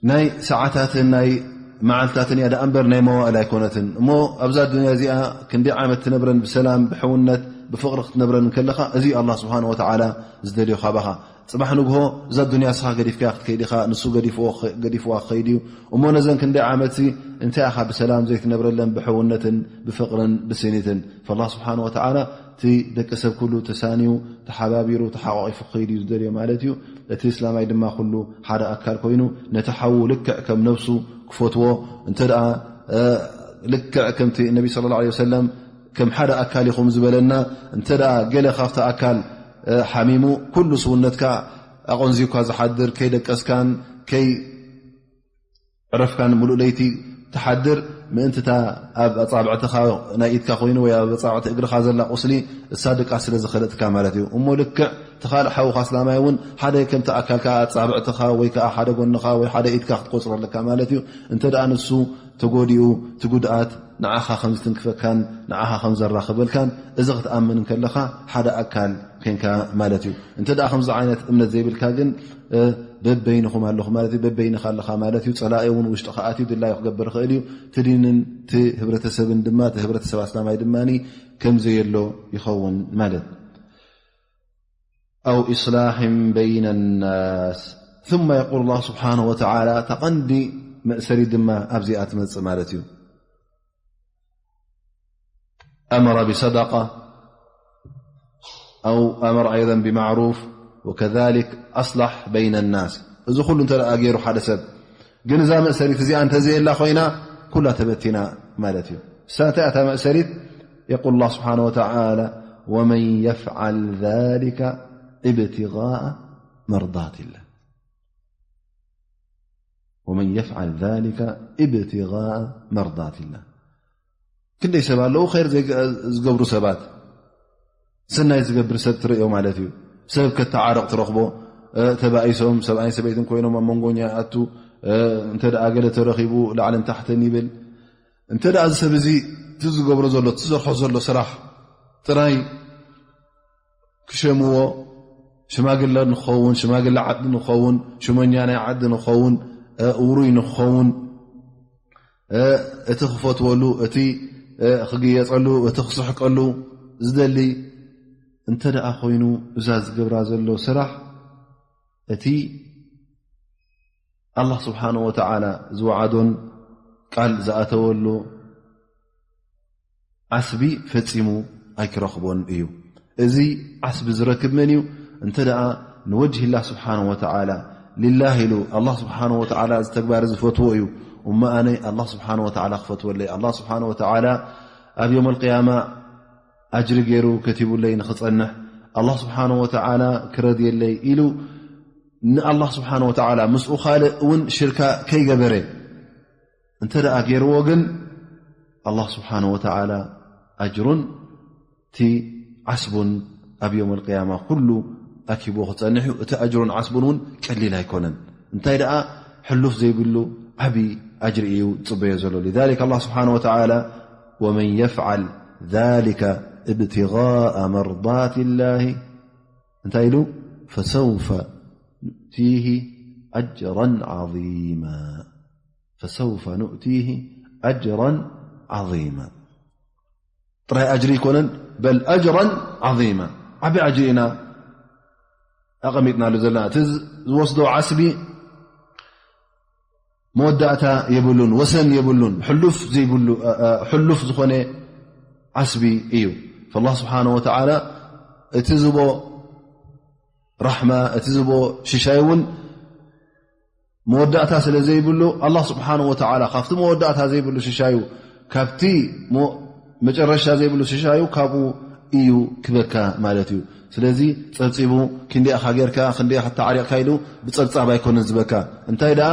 ናይ ሰዓታትን ናይ መዓልታትን እያ ደኣ እምበር ናይ መዋእል ኣይኮነትን። እሞ ኣብዛ ኣዱንያ እዚኣ ክንደይ ዓመት ትነብረን ብሰላም ብሕውነት ብፍቕሪ ክትነብረን እንከለኻ፣ እዚ ኣላህ ስብሓን ወተዓላ ዝደልዮ ካባኻ። ጽባሕ ንግሆ እዛ ኣዱንያ እስኻ ገዲፍካ ክትከይድ ኢኻ፣ ንሱ ገዲፍዎ፣ ገዲፍዋ ክኸይድ እዩ። እሞ ነዘን ክንደይ ዓመትሲ እንታይ ኢኻ ብሰላም ዘይትነብረለን ብሕውነትን ብፍቕርን ብስኒትን? ፈላህ ስብሓን ወተዓላ እቲ ደቂ ሰብ ኩሉ ተሳንዩ፣ ተሓባቢሩ፣ ተሓቋቒፉ ክኸይድ እዩ ዝደልዮ ማለት እዩ። እቲ እስላማይ ድማ ኩሉ ሓደ ኣካል ኮይኑ ነቲ ሓዉ ልክዕ ከም ነብሱ ክፈትዎ፣ እንተ ደኣ፣ እ፣ ልክዕ ከምቲ ነቢ ሰለላሁ ዐለይሂ ወሰለም ከም ሓደ ኣካል ኢኹም ዝበለና፣ እንተ ደኣ ገለ ካብቲ ኣካል፣ እ፣ ሓሚሙ፣ ኩሉ ስውነትካ ኣቖንዚኳ ዝሓድር፣ ከይደቀስካን ከይ ዕረፍካን ምሉእ ለይቲ ትሓድር፣ ምእንቲ እታ ኣብ ኣጻብዕትኻ ናይ ኢድካ ኮይኑ ወይ ኣብ ኣጻብዕቲ እግርኻ ዘላ ቁስሊ እሳ ድቃስ ስለ ዝኸለጥካ ማለት እዩ። እሞ ልክዕ እቲ ካልእ ሓውኻ እስላማይ እውን ሓደ ከምቲ ኣካልካ ኣጻብዕትኻ ወይ ከኣ ሓደ ጎንኻ ወይ ሓደ ኢድካ ክትቆጽሮ ኣለካ ማለት እዩ። እንተ ደኣ ንሱ ተጎዲኡ፣ እቲ ጉድኣት ንዓኻ ከም ዝትንክፈካን ንዓኻ ከም ዘራኽበልካን እዚ ክትኣምን እንከለኻ ሓደ ኣካል ኮንካ ማለት እዩ። እንተ ደኣ ከምዚ ዓይነት እምነት ዘይብልካ ግን፣ እ፣ በበይንኹም ኣለኹ ማለት እዩ፣ በበይንኻ ኣለኻ ማለት እዩ። ጸላኢ እውን ውሽጥኻ ኣትዩ ድላዩ ክገብር ይኽእል እዩ። እቲ ዲንን እቲ ህብረተሰብን ድማ፣ እቲ ህብረተሰብ ኣስላማይ ድማ ከም ዘየሎ ይኸውን ማለት። أو إصلاح بين الناس. ثم يقول الله سبحانه وتعالى، እታ ቀንዲ መእሰሪ ድማ ኣብዚኣ ትመጽእ ማለት እዩ። أمر بصدقة أو أمر أيضا بمعروف وكذلك أصلح بين الناس. እዚ ኩሉ እንተ ደኣ ገይሩ ሓደ ሰብ፣ ግን እዛ መእሰሪት እዚኣ እንተ ዘየላ ኮይና ኩላ ተበቲና ማለት እዩ። እሳ እንታይ እታ መእሰሪት? يقول الله سبحانه وتعالى: ومن يفعل ذلك ابتغاء مرضات الله. ومن يفعل ذلك ابتغاء مرضات الله. ክንደይ ሰብ ኣለዉ ኸይር ዘይገ-፣ ዝገብሩ ሰባት፣ ሰናይ ዝገብር ሰብ ትርእዮ ማለት እዩ። ሰብ ከተዓርቕ ትረኽቦ፣ እ፣ ተባኢሶም ሰብኣይን ሰበይትን ኮይኖም ኣብ መንጎኛ ይኣቱ፣ እ፣ እንተ ደኣ ገለ ተረኺቡ ላዕልን ታሕትን ይብል። እንተ ደኣ እዚ ሰብ እዚ እቲ ዝገብሮ ዘሎ፣ እቲ ዝሰርሖ ዘሎ ስራሕ ጥራይ ክሸምዎ፣ ሽማግለ ንክኸውን፣ ሽማግለ ዓዲ ንክኸውን፣ ሽመኛ ናይ ዓዲ ንክኸውን፣ እ፣ ውሩይ ንክኸውን፣ እ፣ እቲ ክፈትወሉ፣ እቲ፣ እ፣ ክግየጸሉ፣ እቲ ክስሕቀሉ ዝደሊ እንተ ደኣ ኮይኑ፣ እዛ ዝገብራ ዘሎ ስራሕ እቲ ኣላህ ስብሓንሁ ወተዓላ ዝወዓዶን ቃል ዝኣተወሉ ዓስቢ ፈጺሙ ኣይክረኽቦን እዩ። እዚ ዓስቢ ዝረክብ መን እዩ? እንተ ደኣ ንወጅሂላህ ስብሓንሁ ወተዓላ፣ ሊላህ ኢሉ፣ ኣላህ ስብሓንሁ ወተዓላ እዚ ተግባር እዚ ፈትዎ እዩ። እሞ ኣነ ኣላህ ስብሓንሁ ወተዓላ ክፈትወለይ፣ ኣላህ ስብሓንሁ ወተዓላ ኣብ የውመል ቅያማ ኣጅሪ ገይሩ ከቲቡለይ ንኽጸንሕ፣ ኣላህ ስብሓንሁ ወተዓላ ክረድየለይ ኢሉ ንኣላህ ስብሓንሁ ወተዓላ ምስኡ ካልእ እውን ሽርካ ከይገበረ እንተ ደኣ ገይርዎ ግን፣ ኣላህ ስብሓንሁ ወተዓላ ኣጅሩን እቲ ዓስቡን ኣብ የውመል ቅያማ ኩሉ ኣኪብዎ ክጸንሕ እዩ። እቲ ኣጅሩን ዓስቡን እውን ቀሊል ኣይኮነን። እንታይ ደኣ ሕሉፍ ዘይብሉ ዓቢ ኣጅሪ እዩ ዝጽበዮ ዘሎ። لذلك ኣላህ ስብሓንሁ ወተዓላ: ومن يفعل ذلك ابتغاء مرضات الله እንታይ ኢሉ? فسوف نؤتيه أجرا عظيما. فسوف نؤتيه أجرا عظيما. ጥራይ ኣጅሪ ኣይኮነን፣ በል ኣጅራን ዓዚማ፣ ዓቢ ኣጅሪ ኢና ኣቐሚጥናሉ ዘለና። እቲ ዝወስዶ ዓስቢ መወዳእታ የብሉን፣ ወሰን የብሉን፣ ሕሉፍ ዘይብሉ፣ እ፣ እ፣ ሕሉፍ ዝኾነ ዓስቢ እዩ። ፈላህ ስብሓነ ወተዓላ እቲ ዝቦ ራሕማ፣ እቲ ዝቦ ሽሻይ እውን መወዳእታ ስለ ዘይብሉ፣ ኣላህ ስብሓነ ወተዓላ ካብቲ መወዳእታ ዘይብሉ ሽሻዩ፣ ካብቲ ሞ-፣ መጨረሻ ዘይብሉ ሽሻዩ ካብኡ እዩ ክበካ ማለት እዩ። ስለዚ ጸብጺቡ ክንደይ ኢኻ ጌርካ፣ ክንደይ ኢኻ ተዓሪቕካ ኢሉ ብጸብጻብ ኣይኮነን ዝበካ። እንታይ ደኣ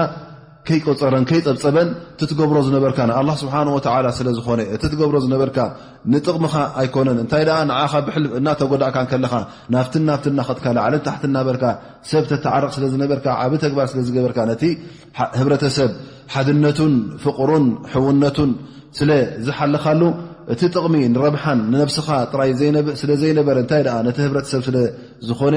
ከይቆጸረን ከይጸብጸበን እቲ ትገብሮ ዝነበርካ ንኣላህ ስብሓን ወተዓላ ስለ ዝኾነ፣ እቲ ትገብሮ ዝነበርካ ንጥቕምኻ ኣይኮነን። እንታይ ደኣ ንዓኻ ብሕል እናተጎዳእካ እንከለኻ፣ ናብትን ናብትን እናኸድካ፣ ላዕልን ታሕትን እናበልካ ሰብ ተተዓርቕ ስለ ዝነበርካ፣ ዓቢ ተግባር ስለ ዝገበርካ፣ ነቲ ሓ-፣ ህብረተሰብ ሓድነቱን ፍቕሩን ሕውነቱን ስለ ዝሓለኻሉ፣ እቲ ጥቕሚ ንረብሓን ንነብስኻ ጥራይ ዘይነበ-፣ ስለ ዘይነበረ፣ እንታይ ደኣ ነቲ ህብረተሰብ ስለ ዝኾነ፣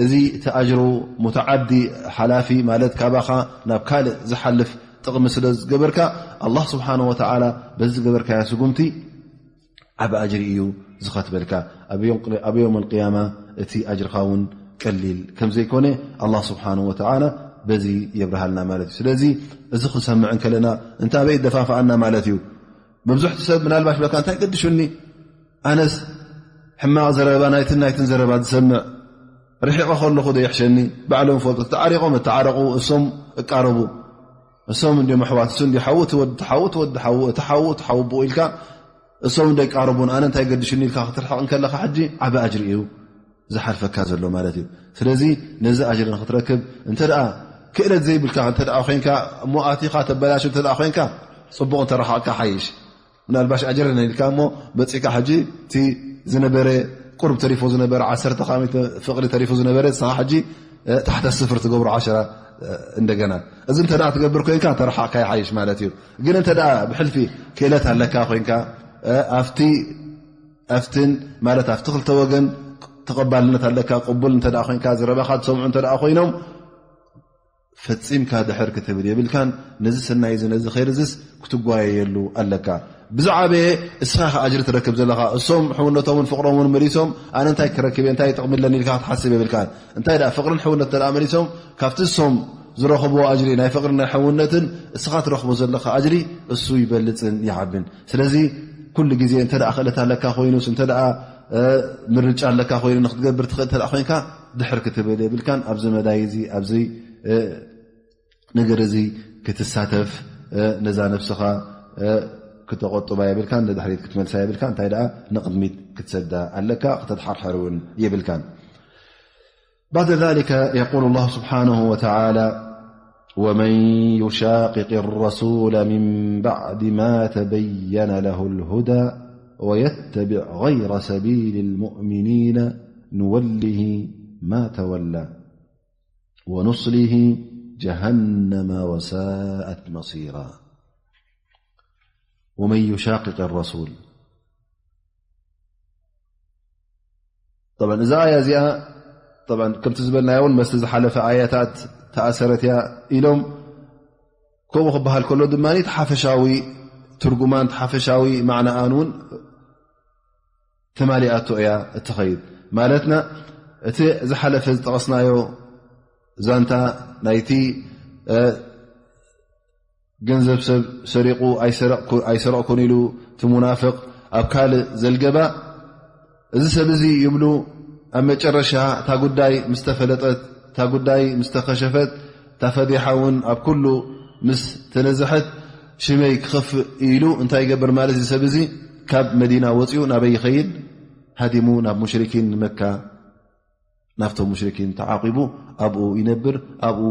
እዚ እቲ ኣጅሩ ሙተዓዲ፣ ሓላፊ ማለት ካባኻ ናብ ካልእ ዝሓልፍ ጥቕሚ ስለ ዝገበርካ፣ ኣላህ ስብሓነ ወተዓላ በዚ ዝገበርካዮ ስጉምቲ ዓቢ ኣጅሪ እዩ ዝኸትበልካ። ኣብ ዮም-፣ ኣብ ዮም ኣልቅያማ እቲ ኣጅርኻ እውን ቀሊል ከም ዘይኮነ ኣላህ ስብሓነ ወተዓላ በዚ የብርሃልና ማለት እዩ። ስለዚ እዚ ክንሰምዕ እንከለና እንታይ ኣበይ ደፋፍኣና ማለት እዩ። መብዝሕቲ ሰብ ምናልባሽ በካ እንታይ ገድሹኒ፣ ኣነስ ሕማቕ ዘረባ ናይትን ናይትን ዘረባ ዝሰምዕ፣ ርሒቐ ከለኹ ዶ ይሕሸኒ፣ ባዕሎም ፈልጡ፣ ተዓሪቖም እተዓረቑ፣ እሶም እቃረቡ። እሶም እንዲዮም ኣሕዋት፣ እሱ እንዲ ሓዉ እቲ ወዲ ሓዉ፣ እቲ ወዲ ሓዉ፣ እቲ ሓዉ እቲ ሓዉ ብኡ ኢልካ፣ እሶም እንዶ ይቃረቡን ኣነ እንታይ ገድሽኒ ኢልካ ክትርሕቕ እንከለኻ ሕጂ ዓቢ ኣጅሪ እዩ ዝሓልፈካ ዘሎ ማለት እዩ። ስለዚ ነዚ ኣጅሪ ንክትረክብ እንተ ደኣ ክእለት ዘይብልካ እንተ ደኣ ኮይንካ፣ እሞ ኣቲኻ ተበላሹ እንተ ደኣ ኮይንካ፣ ጽቡቕ እንተረሓቕካ ሓይሽ። ምናልባሽ ኣጅረና ኢልካ እሞ መጺእካ ሕጂ እቲ ዝነበረ ቁርብ ተሪፎ ዝነበረ ዓሰርተ ካብ ሚእቲ ፍቕሪ ተሪፉ ዝነበረ ንስኻ ሕጂ፣ እ፣ ታሕተ ስፍር ትገብሮ ዓሸራ፣ እ፣ እንደገና። እዚ እንተ ደኣ ትገብር ኮይንካ ተረሓቕካ ይሓይሽ ማለት እዩ። ግን እንተ ደኣ ብሕልፊ ክእለት ኣለካ ኮይንካ፣ እ፣ ኣብቲ፣ ኣብትን ማለት ኣብቲ ክልተ ወገን ተቐባልነት ኣለካ፣ ቅቡል እንተ ደኣ ኮይንካ፣ ዝረባኻ ዝሰምዑ እንተ ደኣ ኮይኖም፣ ፈጺምካ ድሕር ክትብል የብልካን። ነዚ ሰናይ እዚ ነዚ ኸይር እዚስ ክትጓየየሉ ኣለካ። ብዝዓበየ እስኻ ኢኻ ኣጅሪ ትረክብ ዘለኻ። እሶም ሕውነቶምን ፍቕሮምን መሊሶም ኣነ እንታይ ክረክብ እየ፣ እንታይ ጥቕሚ ኣለኒ ኢልካ ክትሓስብ የብልካን። እንታይ ደኣ ፍቕርን ሕውነት እንተ ደኣ መሊሶም ካብቲ እሶም ዝረኽብዎ ኣጅሪ ናይ ፍቕርን ናይ ሕውነትን እስኻ ትረኽቦ ዘለኻ ኣጅሪ እሱ ይበልጽን ይዓብን። ስለዚ ኩሉ ግዜ እንተ ደኣ ክእለት ኣለካ ኮይኑስ እንተ ደኣ፣ እ፣ ምርጫ ኣለካ ኮይኑ ንክትገብር ትኽእል እንተ ደኣ ኮይንካ ድሕር ክትብል የብልካን። ኣብዚ መዳይ እዚ ኣብዚ፣ እ፣ ነገር እዚ ክትሳተፍ፣ እ፣ ነዛ ነብስኻ፣ እ፣ ክተቆጥባ የብልካን፣ ንድሕሪት ክትመልሳ የብልካን። እንታይ ደኣ ንቕድሚት ክትሰዳ ኣለካ፣ ክተድሓርሕር እውን የብልካን። بعد ذلك يقول الله سبحانه وتعالى: ومن يشاقق الرسول من بعد ما تبين له الهدى ويتبع غير سبيل المؤمنين نوله ما تولى ونصله جهنم وساءت مصيرا. ومن يشاقق الرسول. طبعا እዛ ኣያ እዚኣ طبعا ከምቲ ዝበልናዮ እውን መስቲ ዝሓለፈ ኣያታት ተኣሰረት እያ ኢሎም ከምኡ ክበሃል ከሎ ድማ እቲ ሓፈሻዊ ትርጉማን እቲ ሓፈሻዊ ማዕናኣን እውን ተማሊኣቶ እያ እትኸይድ ማለትና። እቲ ዝሓለፈ ዝጠቐስናዮ ዛንታ ናይቲ፣ እ፣ ገንዘብ ሰብ ሰሪቑ ኣይሰረቕኩ-፣ ኣይሰረቕኩን ኢሉ እቲ ሙናፍቕ ኣብ ካልእ ዘልገባ፣ እዚ ሰብ እዚ ይብሉ ኣብ መጨረሻ እታ ጉዳይ ምስ ተፈለጠት፣ እታ ጉዳይ ምስ ተኸሸፈት፣ እታ ፈዲሓ እውን ኣብ ኩሉ ምስ ተነዝሐት፣ ሽመይ ክኸፍእ ኢሉ እንታይ ይገብር ማለት እዚ ሰብ እዚ ካብ መዲና ወፂኡ ናበይ ይኸይድ? ሃዲሙ ናብ ሙሽሪኪን ንመካ ናብቶም ሙሽሪኪን ተዓቂቡ ኣብኡ ይነብር፣ ኣብኡ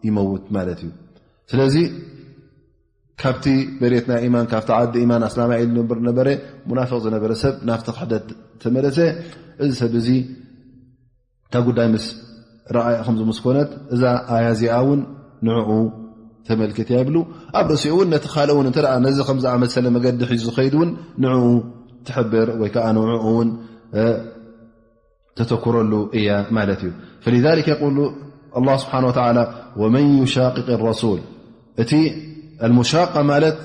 ይመውት ማለት እዩ። ስለዚ ካብቲ መሬት ናይ ኢማን፣ ካብቲ ዓዲ ኢማን ኣስላማይ ኢሉ ነብር ነበረ፣ ሙናፍቕ ዝነበረ ሰብ ናብቲ ክሕደት ተመለሰ። እዚ ሰብ እዚ እታ ጉዳይ ምስ ረኣያ ከምዚ ምስ ኮነት፣ እዛ ኣያ እዚኣ እውን ንዕኡ ተመልክት እያ ይብሉ። ኣብ ርእሲኡ እውን ነቲ ካልእ እውን እንተ ደኣ ነዚ ከም ዝኣመሰለ መገዲ ሒዙ ዝኸይድ እውን ንዕኡ ትሕብር ወይ ከዓ ንዕኡ እውን፣ እ፣ ተተኩረሉ እያ ማለት እዩ። فلذلك يقول الله سبحانه وتعالى: ومن يشاقق الرسول. እቲ المشاقة ማለት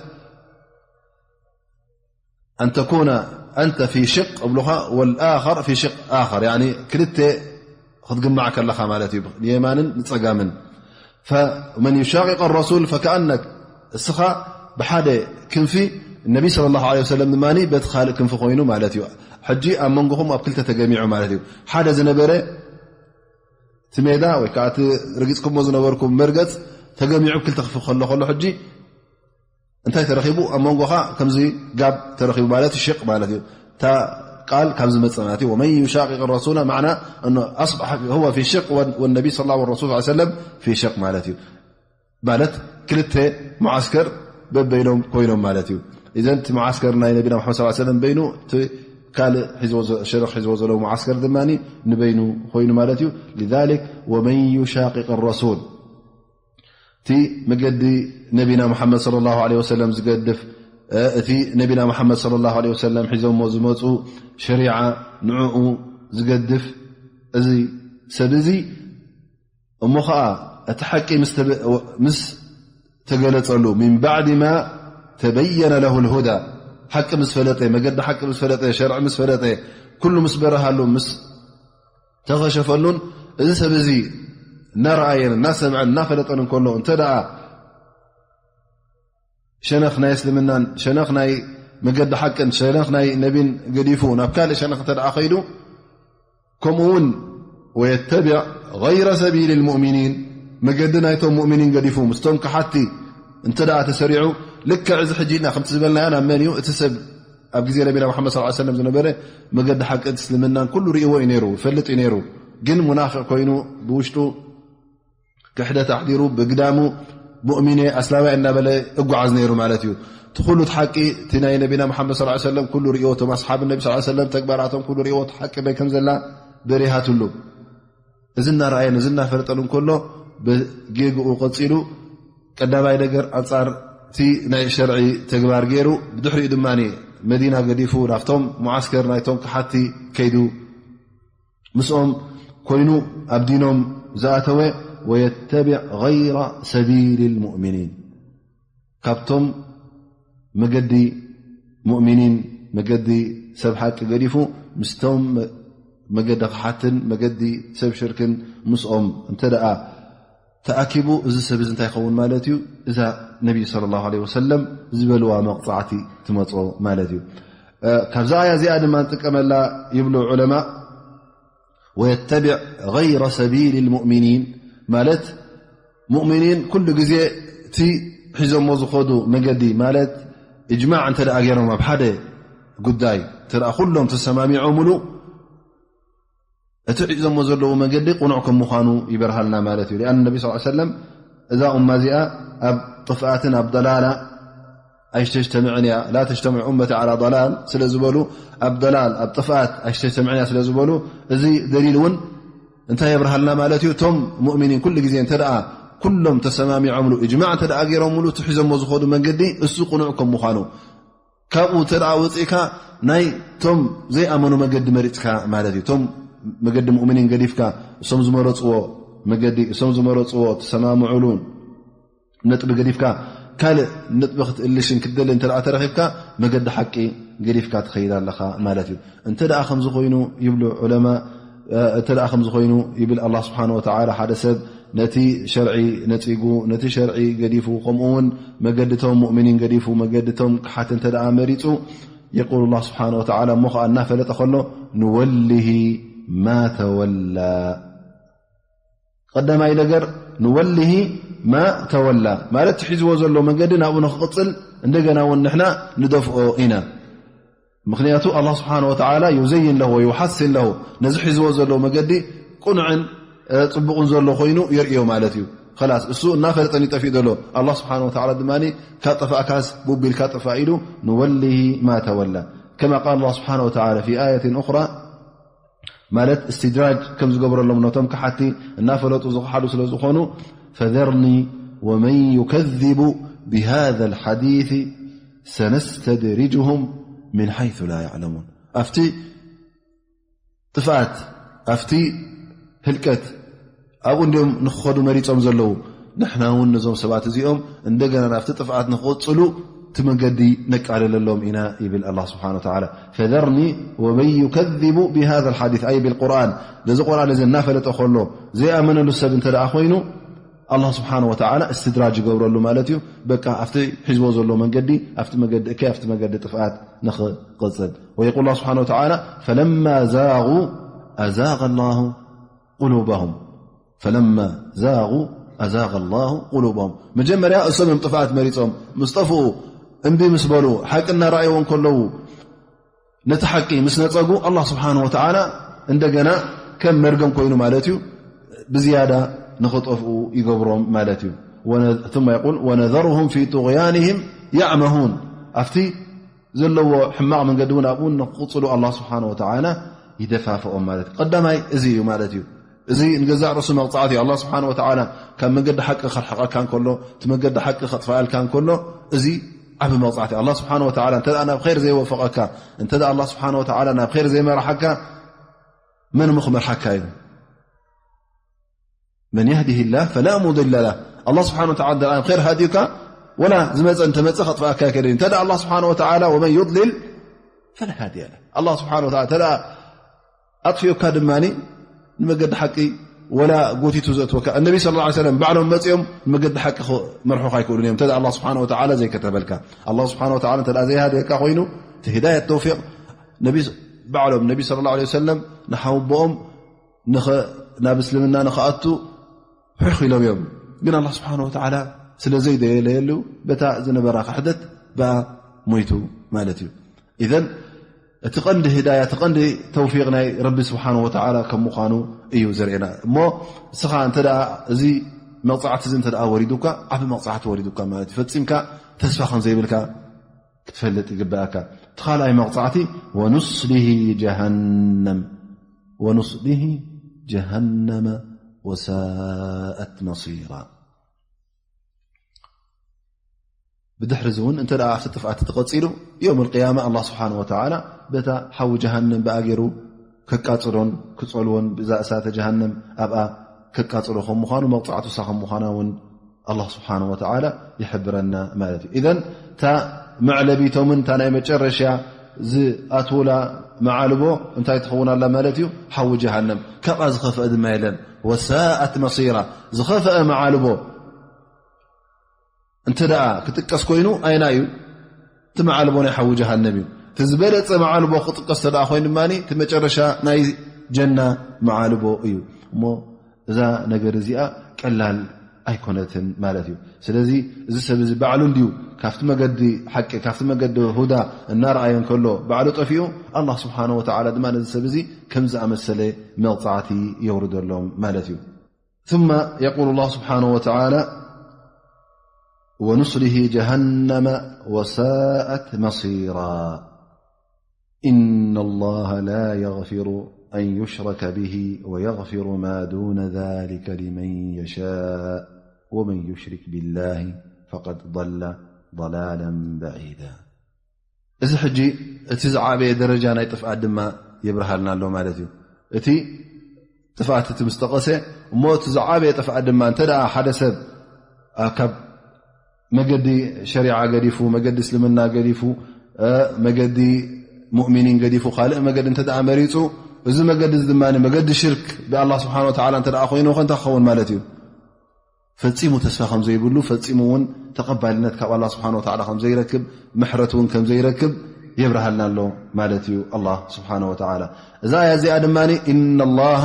أن تكون أنت في شق እብሉኻ والآخر في شق آخر، يعني ክልተ ክትግማዕ ከለኻ ማለት እዩ፣ ንየማንን ንጸጋምን። فمن يشاقق الرسول فكأنك እስኻ ብሓደ ክንፊ ነቢ صلى الله عليه وسلم ድማ በቲ ካልእ ክንፊ ኮይኑ ማለት እዩ። ሕጂ ኣብ መንጎኹም ኣብ ክልተ ተገሚዑ ማለት እዩ። ሓደ ዝነበረ እቲ ሜዳ ወይ ከዓ እቲ ረጊጽኩሞ ዝነበርኩም መርገጽ ተገሚዑ ክልተ ክፍል ከሎ ከሎ ሕጂ እንታይ ተረኺቡ? ኣብ መንጎኻ ከምዚ ጋብ ተረኺቡ ማለት ሽቕ ማለት እዩ። እታ ቃል ካብ ዝመጽእ ማለት እዩ። ومن يشاقق الرسول معنى أنه أصبح هو في شق والنبي صلى الله عليه وسلم في شق ማለት እዩ። ማለት ክልተ መዓስከር በበይኖም ኮይኖም ማለት እዩ። እዘን እቲ መዓስከር ናይ ነቢና መሓመድ ሰለላሁ ዐለይሂ ወሰለም በይኑ፣ እቲ ካልእ ሒዝዎ ዘ-፣ ሸነኽ ሒዝዎ ዘለዎ መዓስከር ድማ ንበይኑ ኮይኑ ማለት እዩ። لذلك ومن يشاقق الرسول፣ እቲ መገዲ ነቢና መሓመድ ሰለላሁ ዐለይሂ ወሰለም ዝገድፍ፣ እ፣ እቲ ነቢና መሓመድ ሰለላሁ ዐለይሂ ወሰለም ሒዞሞ ዝመፁ ሸሪዓ ንዕኡ ዝገድፍ እዚ ሰብ እዚ እሞ ኸዓ እቲ ሓቂ ምስ ተበ-፣ ምስ ተገለጸሉ፣ من بعد ما تبين له الهدى፣ ሓቂ ምስ ፈለጠ፣ መገዲ ሓቂ ምስ ፈለጠ፣ ሸርዒ ምስ ፈለጠ፣ ኩሉ ምስ በረሃሉ፣ ምስ ተኸሸፈሉን፣ እዚ ሰብ እዚ እናረኣየን እናሰምዐን እናፈለጠን እንከሎ፣ እንተ ደኣ ሸነኽ ናይ እስልምናን ሸነኽ ናይ መገዲ ሓቅን ሸነኽ ናይ ነቢን ገዲፉ ናብ ካልእ ሸነኽ እንተ ደኣ ኸይዱ፣ ከምኡ እውን ويتبع غير سبيل المؤمنين، መገዲ ናይቶም ሙእሚኒን ገዲፉ ምስቶም ክሓቲ እንተ ደኣ ተሰሪዑ፣ ልክዕ እዚ ሕጂ ኢና ከምቲ ዝበልናዮ ናብ መን እዩ እቲ ሰብ ኣብ ግዜ ነቢና መሓመድ ሰለላሁ ዐለይሂ ወሰለም ዝነበረ መገዲ ሓቂ እቲ እስልምናን ኩሉ ርእይዎ እዩ ነይሩ፣ ይፈልጥ እዩ ነይሩ። ግን ሙናፍቕ ኮይኑ ብውሽጡ ክሕደት ኣሕዲሩ ብግዳሙ ሙእሚን እየ ኣስላማይ እናበለ እጓዓዝ ነይሩ ማለት እዩ። እቲ ኩሉ እቲ ሓቂ እቲ ናይ ነቢና መሓመድ ሰለላሁ ዐለይሂ ወሰለም ኩሉ ርእይዎ፣ እቶም ኣስሓብ ነቢ ሰለላሁ ዐለይሂ ወሰለም ተግባራቶም ኩሉ ርእይዎ፣ እቲ ሓቂ በይ ከም ዘላ በሪሃትሉ። እዚ እናረኣየን እዚ እናፈለጠን እንከሎ ብጌግኡ ቀጺሉ ቀዳማይ ነገር ኣንጻር እቲ ናይ ሸርዒ ተግባር ገይሩ፣ ብድሕሪኡ ድማ መዲና ገዲፉ ናብቶም ሙዓስከር ናይቶም ክሓቲ ከይዱ ምስኦም ኮይኑ ኣብ ዲኖም ዝኣተወ ويتبع غير سبيل المؤمنين، ካብቶም መገዲ ሙእሚኒን መገዲ ሰብ ሓቂ ገዲፉ ምስቶም መገዲ ክሓትን መገዲ ሰብ ሽርክን ምስኦም እንተ ደኣ ተኣኪቡ፣ እዚ ሰብ እዚ እንታይ ይኸውን ማለት እዩ? እዛ ነቢይ ሰለላሁ ዐለይሂ ወሰለም ዝበልዋ መቕጻዕቲ ትመጾ ማለት እዩ። እ፣ ካብዛ ኣያ እዚኣ ድማ ንጥቀመላ ይብሉ ዑለማ፣ ويتبع غير سبيل المؤمنين ማለት ሙእሚኒን ኩሉ ግዜ እቲ ሒዞሞ ዝኸዱ መገዲ ማለት እጅማዕ እንተ ደኣ ገይሮም ኣብ ሓደ ጉዳይ እንተ ደኣ ኩሎም ተሰማሚዖምሉ እቲ ሒዞሞ ዘለዉ መገዲ ቅኑዕ ከም ምዃኑ ይበርሃልና ማለት እዩ። لأن النبي صلى الله عليه وسلم እዛ ኡማ እዚኣ ኣብ ጥፍኣትን ኣብ ضلالة ኣይተጅተምዕን እያ፣ لا تجتمع أمتي على ضلالة ስለ ዝበሉ፣ ኣብ ضلالة ኣብ ጥፍኣት ኣይተጅተምዕን እያ ስለ ዝበሉ፣ እዚ ደሊል እውን እንታይ የብርሃልና ማለት እዩ? እቶም ሙእሚኒን ኩሉ ግዜ እንተ ደኣ ኩሎም ተሰማሚዖምሉ፣ እጅማዕ እንተ ደኣ ገይሮምሉ፣ እቲ ሒዞሞ ዝኸዱ መንገዲ እሱ ቅኑዕ ከም ምዃኑ፣ ካብኡ እንተ ደኣ ወፂእካ ናይ ቶም ዘይኣመኑ መገዲ መሪፅካ ማለት እዩ። እቶም መገዲ ሙእሚኒን ገዲፍካ እሶም ዝመረፅዎ መገዲ፣ እሶም ዝመረፅዎ ተሰማምዑሉ ነጥቢ ገዲፍካ ካልእ ነጥቢ ክትእልሽን ክትደልን እንተ ደኣ ተረኺብካ መገዲ ሓቂ ገዲፍካ ትኸይድ ኣለኻ ማለት እዩ። እንተ ደኣ ከምዚ ኮይኑ ይብሉ ዑለማ፣ እ፣ እንተ ደኣ ከምዚ ኮይኑ ይብል ኣላህ ስብሓነ ወተዓላ፣ ሓደ ሰብ ነቲ ሸርዒ ነጺጉ፣ ነቲ ሸርዒ ገዲፉ፣ ከምኡ እውን መገድቶም ሙእሚኒን ገዲፉ፣ መገድቶም ክሓት እንተ ደኣ መሪጹ፣ የቁል ኣላህ ስብሓነ ወተዓላ፣ እሞ ኸዓ እናፈለጠ ከሎ፣ ንወሊሂ ማ ተወላ። ቀዳማይ ነገር ንወሊሂ ማ ተወላ ማለት እቲ ሒዝዎ ዘሎ መንገዲ ናብኡ ንክቕፅል እንደገና እውን ንሕና ንደፍኦ ኢና። ምኽንያቱ ኣላህ ስብሓነ ወተዓላ ዩዘይን ለሁ ወዩሓሲን ለሁ ነዚ ሒዝዎ ዘሎ መገዲ ቅኑዕን፣ እ፣ ፅቡቕን ዘሎ ኮይኑ የርእዮ ማለት እዩ። ኸላስ እሱ እናፈለጠን ይጠፍእ ዘሎ። ኣላህ ስብሓነ ወተዓላ ድማ ካብ ጠፋእካስ ቡቢልካ ጥፋእ ኢሉ ንወሊሂ ማ ተወላ። ከማ ቃል ኣላህ ስብሓነ ወተዓላ ፊ ኣየትን ኡኽራ ማለት እስትድራጅ ከም ዝገብረሎም ነቶም ክሓቲ እናፈለጡ ዝኽሓዱ ስለ ዝኾኑ፣ ፈዘርኒ ወመን ዩከዚቡ ብሃዘ ልሓዲስ ሰነስተድሪጅሁም ምን ሓይሱ ላ ያዕለሙን። ኣብቲ ጥፍኣት፣ ኣብቲ ህልቀት፣ ኣብኡ እንዲዮም ንክኸዱ መሪጾም ዘለዉ። ንሕና እውን ነዞም ሰባት እዚኦም እንደገና ናብቲ ጥፍኣት ንክቕጽሉ እቲ መንገዲ ነቃልለሎም ኢና ይብል ኣላህ ስብሓነ ወተዓላ። ፈዘርኒ ወመን ዩከዚቡ ብሃዘ ልሓዲስ፣ ኣይ ብልቁርኣን፣ ነዚ ቁርኣን እዚ እናፈለጠ ከሎ ዘይኣመነሉ ሰብ እንተ ደኣ ኮይኑ፣ ኣላህ ስብሓነ ወተዓላ እስትድራጅ ይገብረሉ ማለት እዩ። በቃ ኣብቲ ሒዝዎ ዘሎ መንገዲ፣ ኣብቲ መገዲ እከይ፣ ኣብቲ መገዲ ጥፍኣት ንኽቕጽል። ወየቁል ኣላህ ስብሓነ ወተዓላ፣ ፈለማ ዛጉ ኣዛገ ኣላሁ ቁሉበሁም። ፈለማ ዛጉ ኣዛገ ኣላሁ ቁሉበሁም። መጀመርያ እሶም እዮም ጥፍኣት መሪጾም። ምስ ጠፍኡ፣ እምቢ ምስ በሉ፣ ሓቂ እናረኣይዎ እንከለዉ፣ ነቲ ሓቂ ምስ ነጸጉ፣ ኣላህ ስብሓንሁ ወተዓላ እንደገና ከም መርገም ኮይኑ ማለት እዩ፣ ብዝያዳ ንኽጠፍኡ ይገብሮም ማለት እዩ። ثم يقول ونذرهم في طغيانهم يعمهون ኣብቲ ዘለዎ ሕማቕ መንገዲ እውን ኣብኡ ንክቕፅሉ ኣላ ስብሓን ወተዓላ ይደፋፍኦም ማለት እዩ። ቀዳማይ እዚ እዩ ማለት እዩ። እዚ ንገዛእ ርእሱ መቕፃዕቲ እዩ። ኣላ ስብሓን ወተዓላ ካብ መንገዲ ሓቂ ከርሕቐካ እንከሎ፣ እቲ መንገዲ ሓቂ ከጥፋኣልካ እንከሎ፣ እዚ ዓብ መቕፃዕቲ እዩ። ኣላ ስብሓን ወተዓላ እንተ ናብ ኸይር ዘይወፈቐካ፣ እንተ ኣላ ስብሓን ወተዓላ ናብ ኸይር ዘይመርሓካ፣ መን እሞ ክመርሓካ እዩ? መን የህዲህ ላህ ፈላ ሙድለ ላህ። ኣላ ስብሓን ወተዓላ እንተ ናብ ኸይር ሃዲዩካ፣ ወላ ዝመፀ እንተመፀ ከጥፋእካ ኣይክእልን እዩ። እንተ ኣላ ስብሓን ወተዓላ ወመን ዩድልል ፈላ ሃዲየ ላህ። ኣላ ስብሓን ወተዓላ እንተ ኣጥፊኡካ ድማ ንመገዲ ሓቂ ወላ ጎቲቱ ዘእትወካ። እነቢ ስለ ላ ሰለም ባዕሎም መፂኦም ንመገዲ ሓቂ ክመርሑኻ ኣይክእሉን እዮም። እንተ ኣላ ስብሓን ወተዓላ ዘይከተበልካ፣ ኣላ ስብሓን ወተዓላ እንተ ዘይሃደየካ ኮይኑ፣ እቲ ሂዳየት ተውፊቕ ነቢ ባዕሎም ነቢ ስለ ላ ሰለም ንሓውቦኦም ንኸ-፣ ናብ እስልምና ንኽኣቱ ሑኽ ኢሎም እዮም። ግን ኣላ ስብሓን ወተዓላ ስለ ዘይደለየሉ በታ ዝነበራ ክሕደት ብኣ ሞይቱ ማለት እዩ። ኢዘን እቲ ቀንዲ ሂዳያ፣ እቲ ቀንዲ ተውፊቕ ናይ ረቢ ስብሓን ወተዓላ ከም ምዃኑ እዩ ዘርእየና። እሞ እስኻ እንተ ደኣ እዚ መቕጻዕቲ እዚ እንተ ደኣ ወሪዱካ፣ ዓቢ መቕጻዕቲ ወሪዱካ ማለት እዩ። ፈጺምካ ተስፋ ከም ዘይብልካ ክትፈልጥ ይግብኣካ። እቲ ካልኣይ መቕጻዕቲ ወኑስሊሂ ጀሃነም፣ ወኑስሊሂ ጀሃነመ ወሳኣት መሲራ። ብድሕሪ እዚ እውን እንተ ደኣ ኣብቲ ጥፍኣት ተቐጺሉ፣ ዮም ኣልቅያማ ኣላህ ስብሓን ወተዓላ በታ ሓዊ ጀሃነም ብኣ ገይሩ ከቃጽሎን ክጸልዎን ብዛ እሳተ ጀሃነም ኣብኣ ከቃጽሎ ከም ምዃኑ መቕጻዕቱ እሳ ከም ምዃና እውን ኣላህ ስብሓን ወተዓላ ይሕብረና ማለት እዩ። ኢዘን እታ መዕለቢቶምን እታ ናይ መጨረሻ ዝኣትውላ መዓልቦ እንታይ ትኸውን ኣላ ማለት እዩ? ሓዊ ጀሃነም። ካብኣ ዝኸፍአ ድማ የለን። ወሳኣት መሲራ፣ ዝኸፍአ መዓልቦ እንተ ደኣ ክጥቀስ ኮይኑ ኣይና እዩ? እቲ መዓልቦ ናይ ሓዊ ጀሃነም እዩ። እቲ ዝበለጸ መዓልቦ ክጥቀስ እንተ ደኣ ኮይኑ ድማ እቲ መጨረሻ ናይ ጀና መዓልቦ እዩ። እሞ እዛ ነገር እዚኣ ቀላል ኣይኮነትን ማለት እዩ። ስለዚ እዚ ሰብ እዚ ባዕሉ እንድዩ ካብቲ መገዲ ሓቂ፣ ካብቲ መገዲ ሁዳ እናረኣየ እንከሎ ባዕሉ ጠፊኡ፣ ኣላህ ስብሓነሁ ወተዓላ ድማ ነዚ ሰብ እዚ ከም ዝኣመሰለ መቕጻዕቲ የውርደሎም ማለት እዩ። ثم يقول الله سبحانه وتعالى: ونصله جهنم وساءت مصيرا. إن الله لا يغفر أن يشرك به ويغفر ما دون ذلك لمن يشاء ومن يشرك بالله فقد ضل ضلالا بعيدا. እዚ ሕጂ እቲ ዝዓበየ ደረጃ ናይ ጥፍኣት ድማ የብርሃልና ኣሎ ማለት እዩ። እቲ ጥፍኣት እቲ ምስ ጠቐሰ፣ እሞ እቲ ዝዓበየ ጥፍኣት ድማ እንተ ደኣ ሓደ ሰብ ካብ መገዲ ሸሪዓ ገዲፉ፣ መገዲ እስልምና ገዲፉ፣ እ፣ መገዲ ሙእሚኒን ገዲፉ ካልእ መገዲ እንተ ደኣ መሪጹ፣ እዚ መገዲ እዚ ድማ መገዲ ሽርክ ብኣላህ ስብሓነ ወተዓላ እንተ ደኣ ኮይኑ፣ እንታይ ክኸውን ማለት እዩ? ፈጺሙ ተስፋ ከም ዘይብሉ፣ ፈጺሙ እውን ተቐባልነት ካብ ኣላህ ስብሓነ ወተዓላ ከም ዘይረክብ፣ ምሕረት እውን ከም ዘይረክብ የብርሃልና ኣሎ ማለት እዩ ኣላህ ስብሓነ ወተዓላ። እዛ ኣያ እዚኣ ድማ፣ إن الله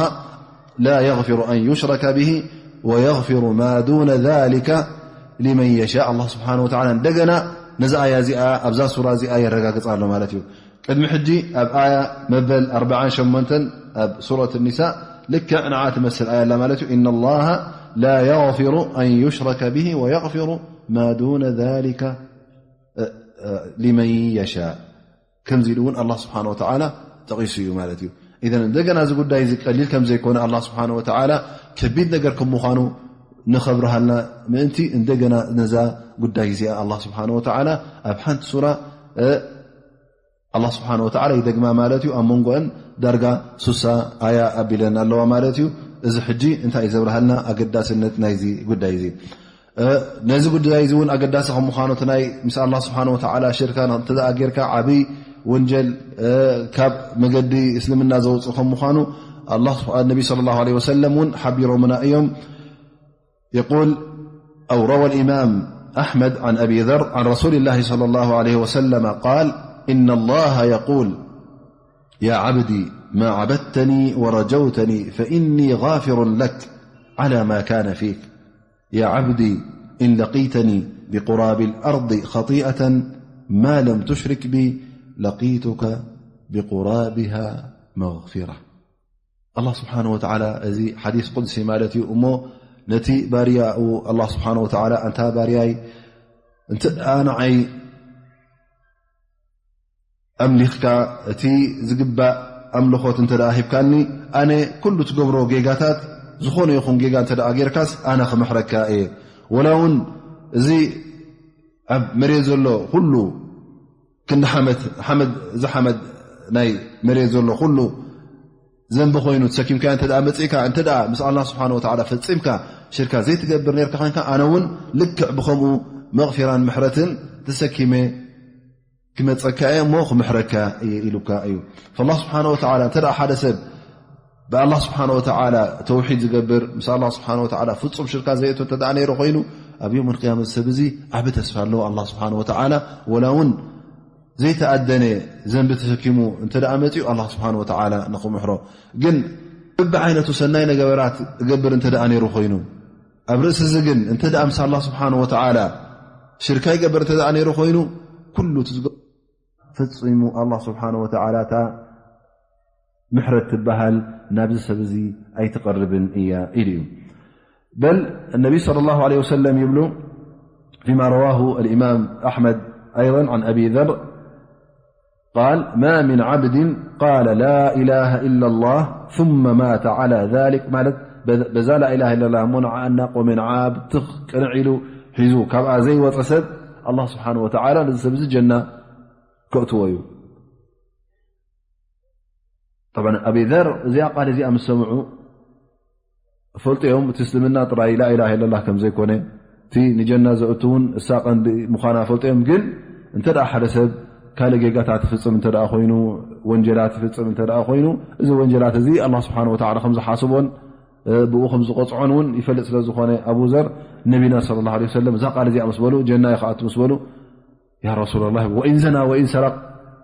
لا يغفر أن يشرك به ويغفر ما دون ذلك لمن يشاء. ኣላህ ስብሓነ ወተዓላ እንደገና ነዛ ኣያ እዚኣ ኣብዛ ሱራ እዚኣ የረጋግጻ ኣሎ ማለት እዩ። ቅድሚ ሕጂ ኣብ ኣያ መበል ኣርብዓን ሸሞንተን ኣብ ሱረት ኒሳ ልክዕ ንዓ ትመስል ኣያ ኣላ ማለት እዩ። إن الله لا يغفر أن يشرك به ويغفر ما دون ذلك لمن يشاء። ከምዚ ኢሉ እውን ኣላህ ስብሓነ ወተዓላ ጠቒሱ እዩ ማለት እዩ። ኢዘን እንደገና እዚ ጉዳይ እዚ ቀሊል ከም ዘይኮነ ኣላህ ስብሓነ ወተዓላ ከቢድ ነገር ከም ምዃኑ ንኸብርሃልና ምእንቲ እንደገና ነዛ ጉዳይ እዚኣ ኣላህ ስብሓነ ወተዓላ ኣብ ሓንቲ ሱራ፣ እ፣ ኣላህ ስብሓነ ወተዓላ ይደግማ ማለት እዩ። ኣብ መንጎአን ዳርጋ ሱሳ ኣያ ኣቢለን ኣለዋ ማለት እዩ። እዚ ሕጂ እንታይ እዩ ዘብርሃልና ኣገዳስነት ናይዚ ጉዳይ እዚ? እ፣ ነዚ ጉዳይ እዚ እውን ኣገዳሲ ከም ምዃኑ፣ እቲ ናይ ምስ ኣላህ ስብሓነ ወተዓላ ሽርካ እንተ ደኣ ጌርካ ዓብይ ወንጀል፣ እ፣ ካብ መገዲ እስልምና ዘውፅእ ከም ምዃኑ ኣላህ ስብሓ-፣ ነቢ ሰለላሁ ዐለይሂ ወሰለም እውን ሓቢሮምና እዮም። يقول أو روى الإمام أحمد عن أبي ذر عن رسول الله صلى الله عليه وسلم قال: إن الله يقول: يا عبدي ما عبدتني ورجوتني فإني غافر لك على ما كان فيك. يا عبدي إن لقيتني بقراب الأرض خطيئة ما لم تشرك بي لقيتك بقرابها مغفرة. ኣላህ ስብሓነ ወተዓላ፣ እዚ ሓዲስ ቁድሲ ማለት እዩ። እሞ ነቲ ባርያኡ ኣላህ ስብሓነ ወተዓላ፣ ኣንታ ባርያይ፣ እንተ ደኣ ንዓይ ኣምሊኽካ፣ እቲ ዝግባእ ኣምልኾት እንተ ደኣ ሂብካኒ፣ ኣነ ኩሉ ትገብሮ ጌጋታት፣ ዝኾነ ይኹን ጌጋ እንተ ደኣ ጌርካስ፣ ኣነ ክምሕረካ እየ። ወላ እውን እዚ ኣብ መሬት ዘሎ ኩሉ ክንዲ ሓመድ፣ ሓመድ፣ እዚ ሓመድ ናይ መሬት ዘሎ ኩሉ ዘንቢ ኮይኑ ተሰኪምካዮ እንተ ደኣ መጺእካ፣ እንተ ደኣ ምስ ኣላህ ስብሓነ ወተዓላ ፈጺምካ ሽርካ ዘይትገብር ኔርካ ኾንካ፣ ኣነ እውን ልክዕ ብኸምኡ መቕፊራን ምሕረትን ተሰኪመ ክመጸካ እየ እሞ ክምሕረካ እየ ኢሉካ እዩ። ፈላህ ስብሓነ ወተዓላ እንተ ደኣ ሓደ ሰብ ብኣላህ ስብሓነ ወተዓላ ተውሒድ ዝገብር፣ ምስ ኣላህ ስብሓነ ወተዓላ ፍጹም ሽርካ ዘየእቱ እንተ ደኣ ነይሩ ኮይኑ፣ ኣብ የውመል ቅያመት ሰብ እዚ ዓቢ ተስፋ ኣለዎ። ኣላህ ስብሓነ ወተዓላ ወላ እውን ዘይተኣደነ ዘንቢ ተሰኪሙ እንተ ደኣ መጺኡ፣ ኣላህ ስብሓነ ወተዓላ ንኽምሕሮ። ግን በብዓይነቱ ሰናይ ነገራት እገብር እንተ ደኣ ነይሩ ኮይኑ፣ ኣብ ርእሲ እዚ ግን እንተ ደኣ ምስ ኣላህ ስብሓነ ወተዓላ ሽርካ ይገብር እንተ ደኣ ነይሩ ኮይኑ፣ ኩሉ እቲ ዝገ-፣ ፈጺሙ ኣላህ ስብሓነ ወተዓላ እታ ምሕረት ትበሃል ናብዚ ሰብ እዚ ኣይትቐርብን እያ ኢሉ እዩ። በል ነቢ ሰለላሁ ዐለይሂ ወሰለም ይብሉ፣ ፊማ ረዋሁ ኣልኢማም ኣሕመድ ኣይضን ዐን ኣቢ ዘር ቃል፣ ማ ምን ዓብድን ቃለ ላ ኢላሃ ኢላ ላህ ثመ ማተ ዐላ ዛሊክ፣ ማለት በዛ ላኢላሃ ኢላ ላህ እሞ ንዓ እናቆመ ንዓ ብትኽ ቅንዕ ኢሉ ሒዙ ካብኣ ዘይወፀ ሰብ፣ ኣላህ ስብሓነ ወተዓላ ነዚ ሰብ እዚ ጀና ከእትዎ እዩ። ጠብዓን ኣቢ ዘር እዚኣ ቃል እዚኣ ምስ ሰምዑ ፈልጡ እዮም፣ እቲ እስልምና ጥራይ ላኢላሃ ኢለላህ ከም ዘይኮነ፣ እቲ ንጀና ዘእቱ እውን እሳ ቀንዲ ምዃና ፈልጡ እዮም። ግን እንተ ደኣ ሓደ ሰብ ካልእ ጌጋታት ይፍጽም እንተ ደኣ ኮይኑ፣ ወንጀላት ይፍጽም እንተ ደኣ ኮይኑ፣ እዚ ወንጀላት እዚ ኣላህ ስብሓነ ወተዓላ ከም ዝሓስቦን፣ እ፣ ብኡ ከም ዝቐጽዖን እውን ይፈልጥ ስለ ዝኾነ፣ ኣቡ ዘር ነቢና ሰለላሁ ዐለይሂ ወሰለም እዛ ቃል እዚኣ ምስ በሉ፣ ጀና ኢኻ ኣቱ ምስ በሉ፣ ያ ረሱለላህ፣ ወኢን ዘና ወኢን ሰረቕ፣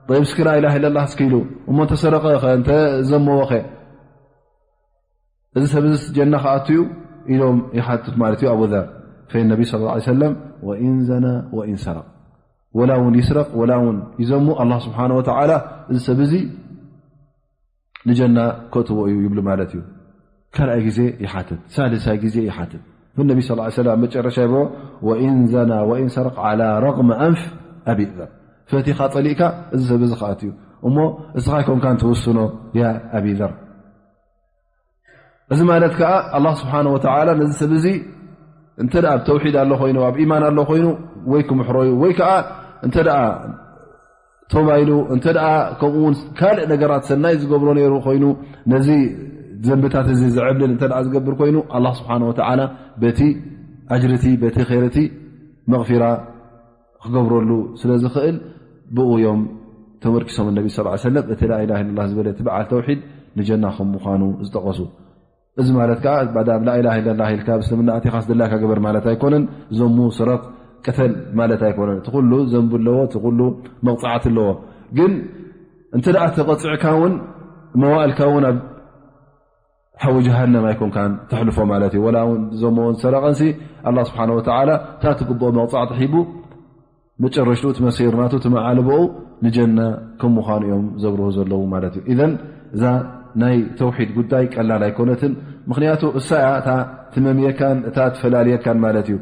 ጠይብ፣ እስኪ ላኢላሃ ኢለላህ እስኪ ኢሉ፣ እሞ እንተ ሰረቐ ኸ፣ እንተ ዘመወ ኸ፣ እዚ ሰብ እዚስ ጀና ክኣቱ እዩ? ኢሎም ይሓትት ማለት እዩ ኣቡ ዘር። ፈኢን ነቢ ሰለላሁ ዐለይሂ ወሰለም፣ ወኢን ዘና ወኢን ሰረቕ፣ ወላ እውን ይስረቕ፣ ወላ እውን ይዘሙ፣ ኣላህ ስብሓነ ወተዓላ እዚ ሰብ እዚ ንጀና ከእትዎ እዩ ይብሉ ማለት እዩ። ካልኣይ ግዜ ይሓትት፣ ሳልሳይ ግዜ ይሓትት። ነቢ ሰለላሁ ዐለይሂ ወሰለም ኣብ መጨረሻ ይብሎ፣ ወኢን ዘና ወኢን ሰረቕ ዐላ ረግሚ ኣንፍ ኣቢ ዘር። ፈቲኻ ጸሊእካ እዚ ሰብ እዚ ክኣቱ እዩ። እሞ እስኻ ኣይኮንካን ትውስኖ ያ ኣቢ ዘር። እዚ ማለት ከኣ ኣላህ ስብሓነ ወተዓላ ነዚ ሰብ እዚ እንተ ደኣ ኣብ ተውሒድ ኣሎ ኮይኑ፣ ኣብ ኢማን ኣሎ ኮይኑ፣ ወይ ክምሕሮ እዩ፣ ወይ ከኣ እንተ ደኣ ቶባ ኢሉ፣ እንተ ደኣ ከምኡ እውን ካልእ ነገራት ሰናይ ዝገብሮ ነይሩ ኮይኑ፣ ነዚ ዘንብታት እዚ ዝዕብልል እንተ ደኣ ዝገብር ኮይኑ፣ ኣላህ ስብሓነ ወተዓላ በቲ ኣጅርቲ፣ በቲ ኸይርቲ መቕፊራ ክገብረሉ ስለ ዝኽእል፣ ብኡ እዮም ተመርኪሶም። ነቢ ሰለላሁ ዐለይሂ ወሰለም፣ እቲ ላኢላሃ ኢለላህ ዝበለ እቲ በዓል ተውሒድ ንጀና ከም ምዃኑ ዝጠቐሱ። እዚ ማለት ከኣ፣ ባዳ ላኢላሃ ኢለላህ ኢልካ ኣብ እስልምና ኣቲኻ ዝደላካ ግበር ማለት ኣይኮነን። ዘሙ፣ ስረቕ፣ ቅተል ማለት ኣይኮነን። እቲ ኩሉ ዘንቢ ኣለዎ፣ እቲ ኩሉ መቕጻዕቲ ኣለዎ። ግን እንተ ደኣ ተቐጺዕካ እውን፣ መዋእልካ እውን ኣብ ሓዊ ጀሃነም ኣይኮንካን ተሕልፎ ማለት እዩ። ወላ እውን ዘሞ እውን ሰረቐንሲ፣ ኣላህ ስብሓነ ወተዓላ እታ ትግብኦ መቕጻዕቲ ሂቡ፣ መጨረሽትኡ እቲ መሲር ናቱ፣ እቲ መዓልቦኡ ንጀና ከም ምዃኑ እዮም ዘብርሁ ዘለዉ ማለት እዩ። ኢዘን እዛ ናይ ተውሒድ ጉዳይ ቀላል ኣይኮነትን። ምኽንያቱ እሳ እያ እታ ትመምየካን እታ ትፈላልየካን ማለት እዩ።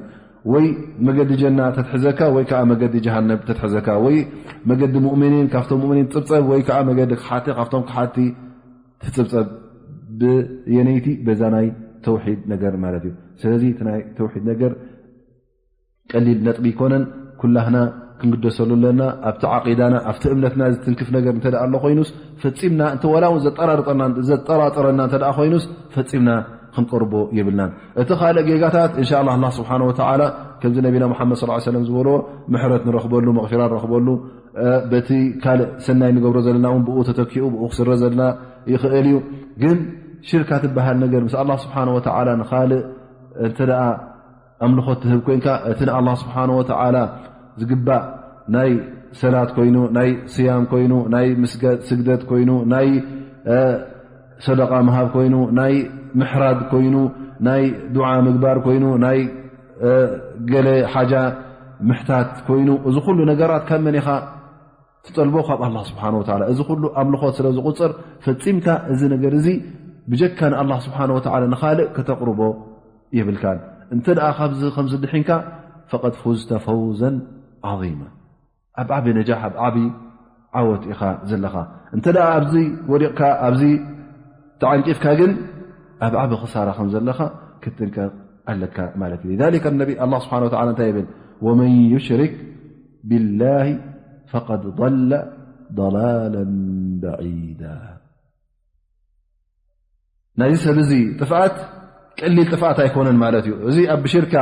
ወይ መገዲ ጀና ተትሕዘካ፣ ወይ ከኣ መገዲ ጀሃነም ተትሕዘካ፣ ወይ መገዲ ሙእሚኒን፣ ካብቶም ሙእሚኒን ትጽብጸብ፣ ወይ ከኣ መገዲ ክሓቲ፣ ካብቶም ክሓቲ ትጽብጸብ። ብየነይቲ በዛ ናይ ተውሒድ ነገር ማለት እዩ። ስለዚ እቲ ናይ ተውሒድ ነገር ቀሊል ነጥቢ ኣይኮነን። ኩላህና ክንግደሰሉ ኣለና። ኣብቲ ዓቂዳና፣ ኣብቲ እምነትና ዝትንክፍ ነገር እንተ ደኣ ኣሎ ኮይኑስ፣ ፈጺምና፣ እንተ ወላ እውን ዘጠራርጠና-፣ ዘጠራጥረና እንተ ደኣ ኮይኑስ፣ ፈጺምና ክንቀርቦ የብልናን። እቲ ካልእ ጌጋታት፣ እንሻ ኣላህ፣ ኣላህ ስብሓነ ወተዓላ፣ ከምዚ ነቢና ሙሓመድ ሰለላሁ ዐለይሂ ወሰለም ዝበልዎ፣ ምሕረት ንረኽበሉ፣ መቕፊራ ንረኽበሉ፣ እ፣ በቲ ካልእ ሰናይ ንገብሮ ዘለና እውን ብኡ ተተኪኡ፣ ብኡ ክስረ ዘለና ይኽእል እዩ። ግን ሽርካ ትበሃል ነገር ምስ ኣላህ ስብሓነ ወተዓላ ንኻልእ እንተ ደኣ ኣምልኾት ትህብ ኮይንካ፣ እቲ ንኣላህ ስብሓነ ወተዓላ ዝግባእ ናይ ሰላት ኮይኑ፣ ናይ ስያም ኮይኑ፣ ናይ ምስገ-፣ ስግደት ኮይኑ፣ ናይ፣ እ፣ ሰደቓ ምሃብ ኮይኑ፣ ናይ ምሕራድ ኮይኑ፣ ናይ ዱዓ ምግባር ኮይኑ፣ ናይ፣ እ፣ ገለ ሓጃ ምሕታት ኮይኑ፣ እዚ ኩሉ ነገራት ካብ መን ኢኻ ትጠልቦ? ካብ ኣላህ ስብሓነ ወተዓላ። እዚ ኩሉ ኣምልኾት ስለ ዝቑጸር፣ ፈጺምካ እዚ ነገር እዚ ብጀካ ንኣላህ ስብሓነ ወተዓላ ንኻልእ ከተቕርቦ የብልካን። እንተ ደኣ ካብዚ ከምዚ ድሒንካ ፈቀድ ፉዝተ ፈውዘን ዓዚማ። ኣብ ዓቢ ነጃሕ፣ ኣብ ዓቢ ዓወት ኢኻ ዘለኻ። እንተ ደኣ ኣብዚ ወዲቕካ፣ ኣብዚ ተዓንቂፍካ ግን ኣብ ዓቢ ክሳራ ከም ዘለኻ ክትጥንቀቕ ኣለካ ማለት እዩ። ذلك النبي الله سبحانه وتعالى እንታይ ይብል? ومن يشرك بالله فقد ضل ضلالا بعيدا. ናይዚ ሰብ እዚ ጥፍኣት ቀሊል ጥፍኣት ኣይኮነን ማለት እዩ። እዚ ኣብ ሽርካ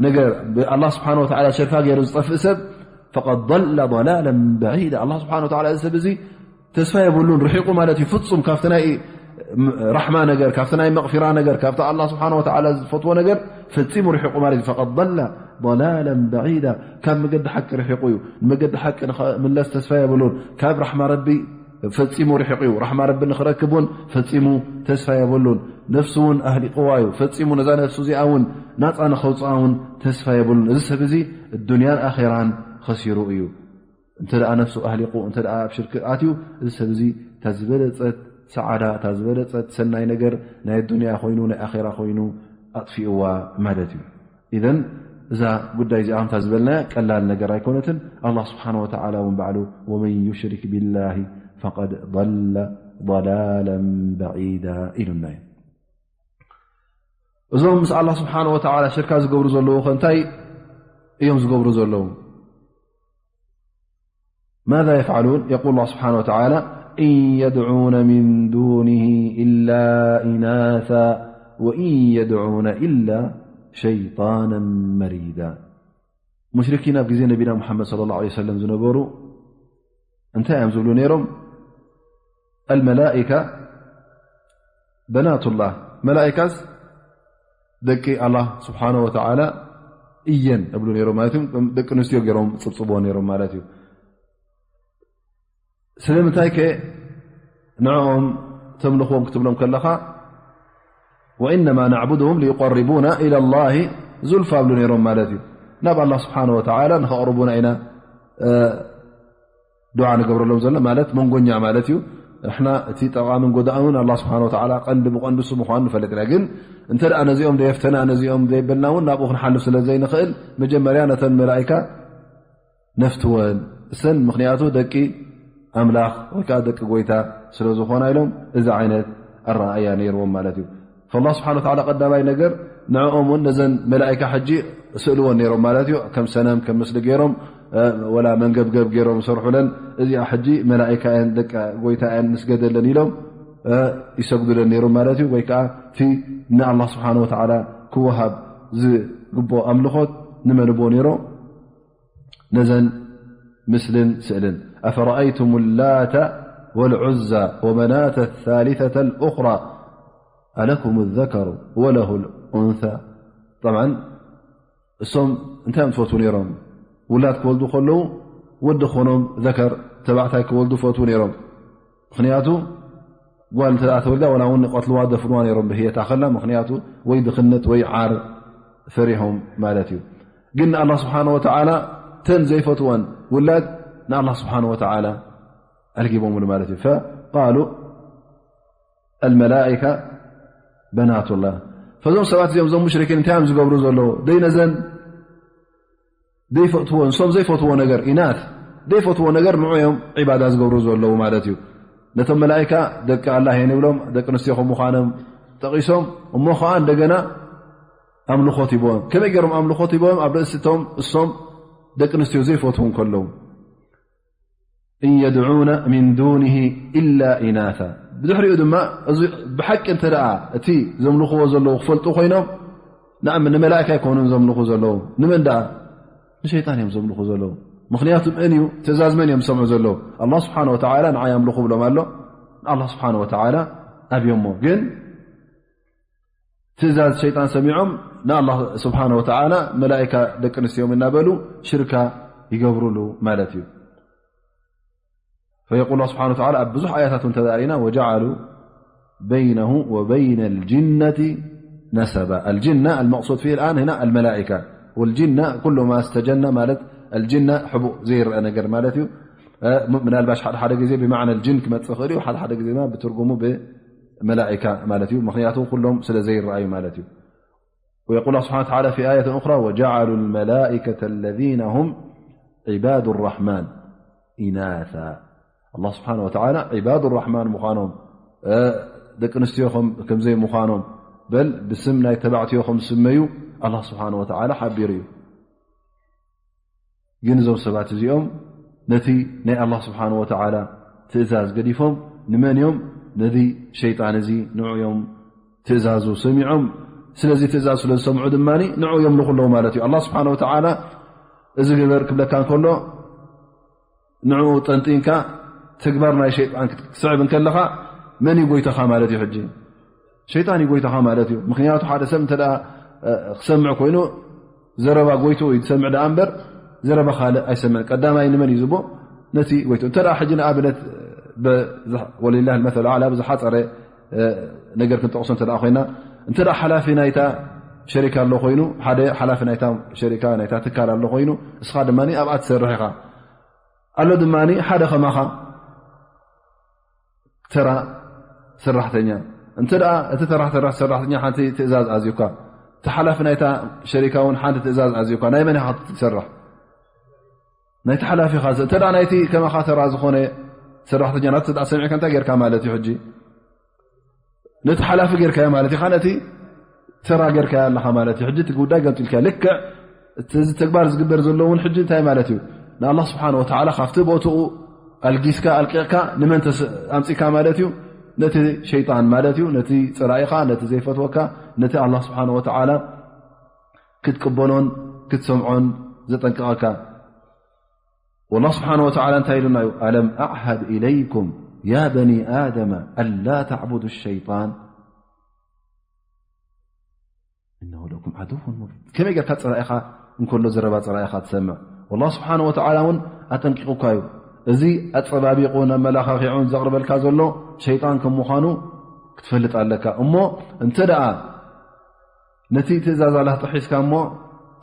ነገር ብኣላህ ስብሓን ወተዓላ ሽርካ ገይሩ ዝጠፍእ ሰብ ፈቀድ ضل ضلالا بعيدا። ኣላህ ስብሓን ወተዓላ እዚ ሰብ እዚ ተስፋ የብሉን፣ ርሒቁ ማለት እዩ። ፍጹም ካብቲ ናይ ራሕማ ነገር፣ ካብቲ ናይ መቕፊራ ነገር፣ ካብቲ ኣላህ ስብሓን ወተዓላ ዝፈትዎ ነገር ፈጺሙ ርሒቁ ማለት እዩ። ፈቀድ ضل ضلالا بعيدا። ካብ መገዲ ሓቂ ርሒቁ እዩ። ንመገዲ ሓቂ ንኸምለስ ተስፋ የብሉን። ካብ ራሕማ ረቢ ፈጺሙ ርሒቑ እዩ። ራሕማ ረቢ ንኽረክብ እውን ፈጺሙ ተስፋ የብሉን። ነፍሱ እውን ኣህሊቕዋ እዩ። ፈጺሙ ነዛ ነፍሱ እዚኣ እውን ናጻ ንኸውፅኣ እውን ተስፋ የብሉን። እዚ ሰብ እዚ ዱንያን ኣኼራን ኸሲሩ እዩ። እንተ ደኣ ነፍሱ ኣህሊቑ፣ እንተ ደኣ ኣብ ሽርክ ኣትዩ፣ እዚ ሰብ እዚ እታ ዝበለጸት ሰዓዳ፣ እታ ዝበለጸት ሰናይ ነገር ናይ ዱንያ ኮይኑ፣ ናይ ኣኼራ ኮይኑ ኣጥፊእዋ ማለት እዩ። ኢዘን እዛ ጉዳይ እዚኣ ከምታ ዝበልናያ ቀላል ነገር ኣይኮነትን። ኣላህ ስብሓነ ወተዓላ እውን ባዕሉ "ወመን ዩሽሪክ ቢላሂ ፈቀድ ضለ ضላላ በዒዳ" ኢሉና እዩ። እዞም ምስ ኣላህ ስብሓነ ወተዓላ ሽርካ ዝገብሩ ዘለዉ ኸ እንታይ እዮም ዝገብሩ ዘለዉ? ماذا يفعلون؟ يقول الله سبحانه وتعالى: إن يدعون من دونه إلا إناثا وإن يدعون إلا شيطانا مريدا. ሙሽሪኪን ኣብ ግዜ ነቢና ሙሓመድ ሰለላሁ ዐለይሂ ወሰለም ዝነበሩ እንታይ እዮም ዝብሉ ነይሮም? الملائكة بنات الله፣ መላኢካስ ደቂ ኣላህ ስብሓነ ወተዓላ እየን እብሉ ነይሮም ማለት እዩ። ደቂ ኣንስትዮ ገይሮም ጽብጽብዎ ነይሮም ማለት እዩ። ስለምንታይ ከ ንዕኦም ተምልኽዎም ክትብሎም ከለኻ፣ "ወኢነማ ናዕቡድሁም ሊዩቀርቡና ኢላ ላሂ ዙልፋ" እብሉ ነይሮም ማለት እዩ። ናብ ኣላህ ስብሓነ ወተዓላ ንኸቕርቡና ኢና እ፣ ዱዓ ንገብረሎም ዘሎ ማለት መንጎኛ ማለት እዩ። ንሕና እቲ ጠቓምን ጎዳእን ኣላህ ስብሓነ ወተዓላ ቀንዲ ብቐንዱ እሱ ምዃኑ ንፈልጥ ኢና። ግን እንተ ደኣ ነዚኦም ደየፍተና፣ ነዚኦም ደየበልና እውን ናብኡ ክንሓልፍ ስለ ዘይንኽእል፣ መጀመርያ ነተን መላኢካ ነፍትወን። እሰን ምኽንያቱ ደቂ ኣምላኽ ወይ ከዓ ደቂ ጎይታ ስለ ዝኾና ኢሎም እዚ ዓይነት ኣረኣእያ ነይርዎም ማለት እዩ። ፈላህ ስብሓን ወተዓላ ቀዳማይ ነገር ንዕኦም እውን ነዘን መላኢካ ሕጂ ስእልወን ነይሮም ማለት እዩ። ከም ሰነም፣ ከም ምስሊ ገይሮም፣ እ፣ ወላ መንገብገብ ገይሮም ሰርሑለን። እዚኣ ሕጂ መላኢካ እየን፣ ደቂ ጎይታ እየን፣ ንስገደለን ኢሎም፣ እ፣ ይሰግዱለን ነይሮም ማለት እዩ። ወይ ከዓ እቲ ንኣላህ ስብሓን ወተዓላ ክወሃብ ዝግብኦ ኣምልኾት ንመን እቦ ነይሮም? ነዘን ምስልን ስእልን። أفرأيتم اللات والعزى ومناة الثالثة الأخرى ألكم الذكر وله الأنثى؟ طبعا እሶም እንታይ እዮም ዝፈትዉ ነይሮም? ውላድ ክወልዱ ከለዉ ወዲ ክኾኖም ዘከር ተባዕታይ ክወልዱ ፈትዉ ነይሮም። ምኽንያቱ ጓል እንተ ደኣ ተወልዳ ዋላ እውን ይቐትልዋ፣ ደፍንዋ ነይሮም ብህየታ ከላ። ምኽንያቱ ወይ ድኽነት ወይ ዓር ፈሪሖም ማለት እዩ። ግን ንኣላህ ስብሓነ ወተዓላ ተን ዘይፈትወን ውላድ ንኣላህ ስብሓነ ወተዓላ ኣልጊቦምሉ ማለት እዩ። ፈቃሉ ኣልመላኢካ በናቱላህ። ፈዞም ሰባት እዚኦም እዞም ሙሽሪኪን እንታይ እዮም ዝገብሩ ዘለዉ? ደይ ነዘን ዘይፈትዎ፣ ንሶም ዘይፈትዎ ነገር፣ ኢናት ዘይፈትዎ ነገር ንዑ እዮም ዒባዳ ዝገብሩ ዘለዉ ማለት እዩ። ነቶም መላኢካ ደቂ ኣላህ እዮም ይብሎም፣ ደቂ ኣንስትዮ ከም ምዃኖም ጠቒሶም፣ እሞ ኸዓ እንደገና ኣምልኾት ሂቦም። ከመይ ገይሮም ኣምልኾት ሂቦም? ኣብ ርእሲ እቶም እሶም ደቂ ኣንስትዮ ዘይፈትዉ እንከለዉ። إن يدعون من دونه إلا إناثا። ብድሕሪኡ ድማ እዚ ብሓቂ እንተ ደኣ እቲ ዘምልኽዎ ዘለዉ ክፈልጡ ኮይኖም፣ ንኣም-፣ ንመላእካ ኣይኮኑን ዘምልኹ ዘለዉ። ንመን ደኣ? ንሸይጣን እዮም ዘምልኹ ዘለዉ። ምኽንያቱ መን እዩ? ትእዛዝ መን እዮም ዝሰምዑ ዘለዉ? ኣላህ ስብሓነ ወተዓላ ንዓይ ኣምልኹ ብሎም ኣሎ። ንኣላህ ስብሓነ ወተዓላ ኣብዮሞ። ግን ትእዛዝ ሸይጣን ሰሚዖም ንኣላህ ስብሓነ ወተዓላ መላእካ ደቂ ኣንስትዮ እዮም እናበሉ ሽርካ ይገብሩሉ ማለት እዩ። ፈየቁል ስብሓነ ወተዓላ ኣብ ብዙሕ ኣያታት እውን ተዛሪና፣ "ወጀዓሉ በይነሁ ወበይነ ልጅነቲ ነሰባ።" ኣልጅና፣ ኣልመቅሱድ ፊህ ልኣን ህና ኣልመላኢካ። ወልጅና ኩሉ ማ ስተጀና ማለት ኣልጅና ሕቡእ ዘይረአ ነገር ማለት እዩ። እ፣ ም-፣ ምናልባሽ ሓደ ሓደ ግዜ ብማዕና ልጅን ክመጽእ ይኽእል እዩ፣ ሓደ ሓደ ግዜ ድማ ብትርጉሙ ብመላኢካ ማለት እዩ። ምኽንያቱ ኩሎም ስለ ዘይረኣዩ ማለት እዩ። ويقول الله سبحانه وتعالى في آية أخرى: وجعلوا الملائكة الذين هم عباد الرحمن إناثا. الله سبحانه وتعالى عباد الرحمن ምዃኖም፣ እ፣ ደቂ ኣንስትዮኹም ከም ዘይምዃኖም፣ በል ብስም ናይ ተባዕትዮኹም ዝስመዩ ኣላህ ስብሓን ወተዓላ ሓቢሩ እዩ። ግን እዞም ሰባት እዚኦም ነቲ ናይ ኣላህ ስብሓን ወተዓላ ትእዛዝ ገዲፎም ንመን እዮም? ነዚ ሸይጣን እዚ ንዑ እዮም ትእዛዙ ሰሚዖም። ስለዚ ትእዛዝ ስለ ዝሰምዑ ድማ ንዑ የምልኹ ኣለዉ ማለት እዩ። ኣላህ ስብሓን ወተዓላ እዚ ግበር ክብለካ እንከሎ ንዕኡ ጠንጢንካ ተግባር ናይ ሸይጣን ክትስዕብ እንከለኻ መን እዩ ጎይታኻ ማለት እዩ? ሕጂ ሸይጣን እዩ ጎይታኻ ማለት እዩ። ምኽንያቱ ሓደ ሰብ እንተ ደኣ፣ እ፣ ክሰምዕ ኮይኑ ዘረባ ጎይትኡ እዩ ዝሰምዕ ደኣ እምበር ዘረባ ካልእ ኣይሰምዕን። ቀዳማይ ንመን እዩ ዝቦ? ነቲ ጎይትኡ። እንተ ደኣ ሕጂ ንኣብነት በ-፣ ወሊላህ መሰል ኣዕላ ብዝሓፀረ፣ እ፣ ነገር ክንጠቕሶ እንተ ደኣ ኮይና፣ እንተ ደኣ ሓላፊ ናይታ ሸሪካ ኣሎ ኮይኑ፣ ሓደ ሓላፊ ናይታ ሸሪካ ናይታ ትካል ኣሎ ኮይኑ፣ እስኻ ድማ ኣብኣ ትሰርሕ ኢኻ። ኣሎ ድማ ሓደ ከማኻ ተራ ሰራሕተኛ። እንተ ደኣ እቲ ተራ፣ ተራ ሰራሕተኛ ሓንቲ ትእዛዝ ኣዝዩካ፣ እቲ ሓላፊ ናይታ ሸሪካ እውን ሓንቲ ትእዛዝ ኣዝዩካ፣ ናይ መን ኢኻ ትሰርሕ? ናይቲ ሓላፊ ኢኻ። እንተ ደኣ ናይቲ ከማኻ ተራ ዝኾነ ሰራሕተኛ ናቱ እንተ ደኣ ሰሚዕካ እንታይ ጌርካ ማለት እዩ? ሕጂ ነቲ ሓላፊ ጌርካዮ ማለት ኢኻ፣ ነቲ ተራ ጌርካዮ ኣለኻ ማለት እዩ። ሕጂ እቲ ጉዳይ ገምጢልካ ልክዕ እቲ፣ እዚ ተግባር ዝግበር ዘሎ እውን ሕጂ እንታይ ማለት እዩ? ንኣላህ ስብሓን ወተዓላ ካብቲ ቦትኡ ኣልጊስካ ኣልቂቕካ ንመን ተስ-፣ ኣምጺእካ ማለት እዩ? ነቲ ሸይጣን ማለት እዩ። ነቲ ጸላኢኻ፣ ነቲ ዘይፈትወካ፣ ነቲ ኣላህ ስብሓን ወተዓላ ክትቅበሎን ክትሰምዖን ዘጠንቅቐካ። ወላህ ስብሓን ወተዓላ እንታይ ኢሉና እዩ? ኣለም ኣዕሃድ ኢለይኩም ያ በኒ ኣደመ ኣላ ተዕቡዱ ሸይጣን እነሁ ለኩም ዓድውን ሙቢን። ከመይ ጌርካ ጸላኢኻ እንከሎ ዘረባ ጸላኢኻ ትሰምዕ? ወላህ ስብሓን ወተዓላ እውን ኣጠንቂቑካ እዩ። እዚ ኣጸባቢቑን ኣመላኻኺዑን ዘቕርበልካ ዘሎ ሸይጣን ከም ምዃኑ ክትፈልጥ ኣለካ። እሞ እንተ ደኣ ነቲ ትእዛዝ ኣላህ ጥሒስካ እሞ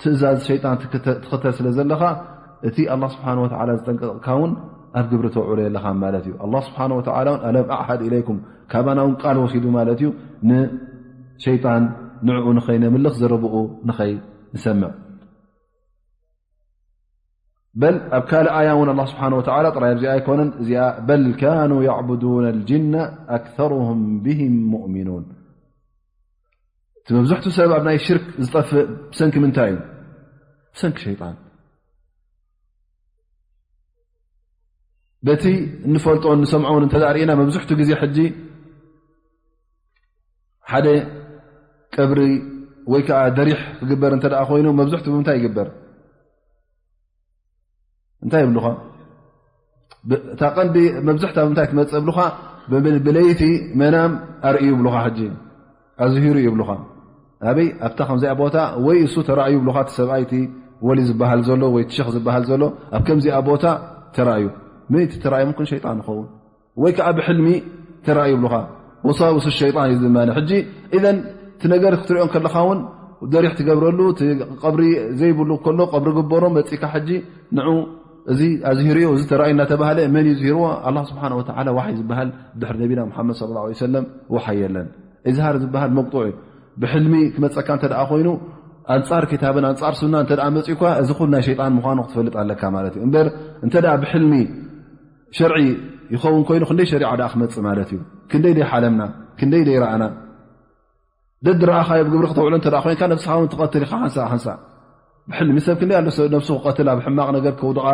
ትእዛዝ ሸይጣን ትክተ-፣ ትኽተል ስለ ዘለኻ፣ እቲ ኣላህ ስብሓን ወተዓላ ዝጠንቀቕካ እውን ኣብ ግብሪ ተውዕሎ የለኻ ማለት እዩ። ኣላህ ስብሓን ወተዓላ እውን ኣለም ኣዕሃድ ኢለይኩም፣ ካባና እውን ቃል ወሲዱ ማለት እዩ፣ ንሸይጣን ንዕኡ ንኸይነምልኽ ዘረብኡ ንኸይንሰምዕ። በል ኣብ ካልእ ኣያ እውን ኣላህ ስብሓን ወተዓላ ጥራይ ኣብዚኣ ኣይኮነን፣ እዚኣ በል ካኑ ያዕቡዱነ ልጅነ ኣክተሩሁም ብሂም ሙእሚኑን። እቲ መብዝሕቱ ሰብ ኣብ ናይ ሽርክ ዝጠፍእ ብሰንኪ ምንታይ እዩ? ብሰንኪ ሸይጣን። በቲ እንፈልጦን ንሰምዖን እንተ ደኣ ርኢና፣ መብዝሕቱ ግዜ ሕጂ ሓደ ቀብሪ ወይ ከኣ ደሪሕ ክግበር እንተ ደኣ ኮይኑ፣ መብዝሕቱ ብምንታይ ይግበር? እንታይ ይብሉኻ? ብ-፣ እታ ቀንዲ መብዝሕታ ብምንታይ ትመጽእ ይብሉኻ? ብ-፣ ብለይቲ መናም ኣርእዩ ይብሉኻ። ሕጂ ኣዝሂሩ ይብሉኻ። ኣበይ? ኣብታ ከምዚኣ ቦታ ወይ እሱ ተራእዩ ይብሉኻ። እቲ ሰብኣይ እቲ ወሊ ዝበሃል ዘሎ ወይ እቲ ሸኽ ዝበሃል ዘሎ ኣብ ከምዚኣ ቦታ ተራእዩ። መን እቲ ተራእዩ? ምምክን ሸይጣን ይኸውን። ወይ ከኣ ብሕልሚ ተራእዩ ይብሉኻ። ወሳውሱ ሸይጣን እዩ ድማ። ሕጂ ኢዘን እቲ ነገር ክትሪኦ ከለኻ እውን ደሪሕ ትገብረሉ፣ እቲ ቀብሪ ዘይብሉ ከሎ ቀብሪ ግበሮ መጺካ ሕጂ ንዑ እዚ ኣዝሂርዮ፣ እዚ ተራእዩ እናተባህለ መን እዩ ዝሂርዎ? ኣላህ ስብሓነ ወተዓላ ዋሕይ ዝበሃል ድሕሪ ነቢና ሙሓመድ ሰለላሁ ዐለይሂ ወሰለም ዋሕይ የለን። ኢዝሃር ዝበሃል መቅጡዕ እዩ። ብሕልሚ ክመጸካ እንተ ደኣ ኮይኑ ኣንጻር ክታብን ኣንጻር ሱና እንተ ደኣ መጺኡካ እዚ ኩሉ ናይ ሸይጣን ምዃኑ ክትፈልጥ ኣለካ ማለት እዩ። እምበር እንተ ደኣ ብሕልሚ ሸርዒ ይኸውን ኮይኑ ክንደይ ሸሪዓ ደኣ ክመጽእ ማለት እዩ? ክንደይ ደይ ሓለምና፣ ክንደይ ደይ ረኣና። ደድረኣኻዮ ብግብሪ ክተውዕሎ እንተ ደኣ ኮይንካ ነብስኻ እውን ትቐትል ኢኻ ሓንሳእ ሓንሳእ። ብሕልሚ ሰብ ክንደይ ኣሎ ሰብ ነብሱ ክቐትል ኣብ ሕማቕ ነገር ከውድቓ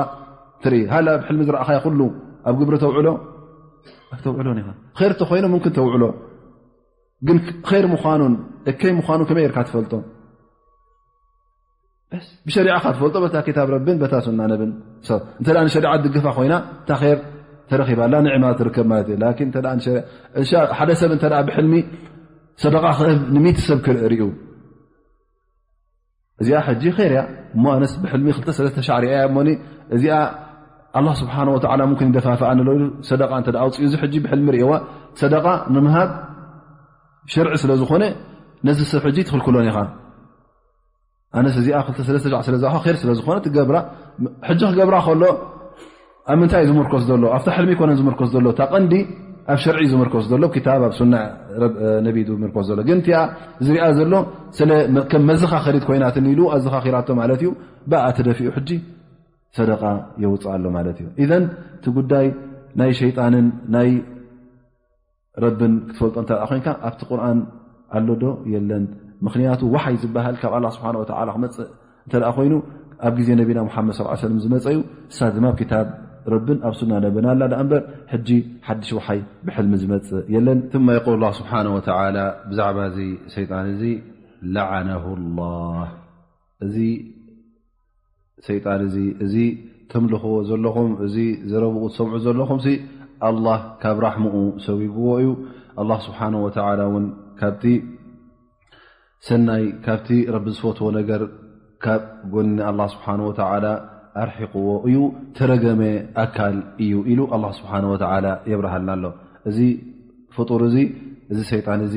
ትርኢ። ሃላ ኣብ ሕልሚ ዝረኣኻዮ ኩሉ ኣብ ግብሪ ተውዕሎ? ኣይተውዕሎን ኢኻ። ኸይር ተኾይኑ ምምክን ተውዕሎ። ግን ኸይር ምዃኑን እከይ ምዃኑን ከመይ ጌርካ ትፈልጦ? በስ ብሸሪዓኻ ትፈልጦ በታ ክታብ ረብን በታ ሱና ነብን። ሰብ እንተ ደኣ ንሸሪዓ ትድግፋ ኮይና እታ ኸይር ተረኺባ ኣላ፣ ንዕማ ትርከብ ማለት እዩ። ላኪን እንተ ደኣ ንሸ-፣ እንሻ-፣ ሓደ ሰብ እንተ ደኣ ብሕልሚ ሰደቓ ክህብ ንሚእቲ ሰብ ክርኢ ርእዩ። እዚኣ ሕጂ ኸይር እያ እሞ ኣነስ ብሕልሚ ክልተ ሰለስተ ሻዕ ርእያ እያ እሞኒ እዚኣ ኣላህ ስብሓነ ወተዓላ ሙምክን ይደፋፍኣኒ ኣሎ ኢሉ ሰደቓ እንተ ደኣ ኣውፅኡ፣ እዚ ሕጂ ብሕልሚ ርእዋ ሰደቓ ንምሃብ ሸርዒ ስለ ዝኾነ ነዚ ሰብ ሕጂ ትኽልክሎን ኢኻ። ኣነስ እዚኣ ክልተ ሰለስተ ሻዕ ስለ ዝኣኻ ኸይር ስለ ዝኾነ ትገብራ። ሕጂ ክገብራ ከሎ ኣብ ምንታይ እዩ ዝምርኮስ ዘሎ? ኣብታ ሕልሚ ኣይኮነን ዝምርኮስ ዘሎ። እታ ቀንዲ ኣብ ሸርዒ ዝምርኮስ ዘሎ፣ ኣብ ክታብ ኣብ ሱና ነቢ ዝምርኮስ ዘሎ። ግን እቲኣ ዝሪኣ ዘሎ ስለ ከም መዘኻኸሪት ኮይናትኒ ኢሉ ኣዘኻኺራቶ ማለት እዩ። ብኣ ተደፊኡ ሕጂ ሰደቃ የውፅእ ኣሎ ማለት እዩ። ኢዘን እቲ ጉዳይ ናይ ሸይጣንን ናይ ረብን ክትፈልጦ እንተ ኮይንካ፣ ኣብቲ ቁርኣን ኣሎ ዶ የለን? ምኽንያቱ ዋሓይ ዝበሃል ካብ ኣላህ ስብሓን ወተዓላ ክመፅእ እንተ ኮይኑ፣ ኣብ ግዜ ነቢና ሙሓመድ ሰለላሁ ዐለይሂ ወሰለም ዝመፀ እዩ። እሳ ድማ ኣብ ክታብ ረብን ኣብ ሱና ነብን ኣላ ደኣ እምበር፣ ሕጂ ሓድሽ ዋሓይ ብሕልሚ ዝመፅእ የለን። ثم يقول الله سبحانه وتعالى ብዛዕባ እዚ ሰይጣን እዚ፣ لعنه الله፣ እዚ ሰይጣን እዚ፣ እዚ ተምልኽዎ ዘለኹም፣ እዚ ዘረብኡ ትሰምዑ ዘለኹም ሲ፣ ኣላህ ካብ ራሕምኡ ሰጒግዎ እዩ። ኣላህ ስብሓነሁ ወተዓላ እውን ካብቲ ሰናይ፣ ካብቲ ረቢ ዝፈትዎ ነገር ካብ ጎኒ ኣላህ ስብሓነሁ ወተዓላ ኣርሒቕዎ እዩ፣ ተረገመ ኣካል እዩ ኢሉ ኣላህ ስብሓነሁ ወተዓላ የብርሃልና ኣሎ። እዚ ፍጡር እዚ፣ እዚ ሰይጣን እዚ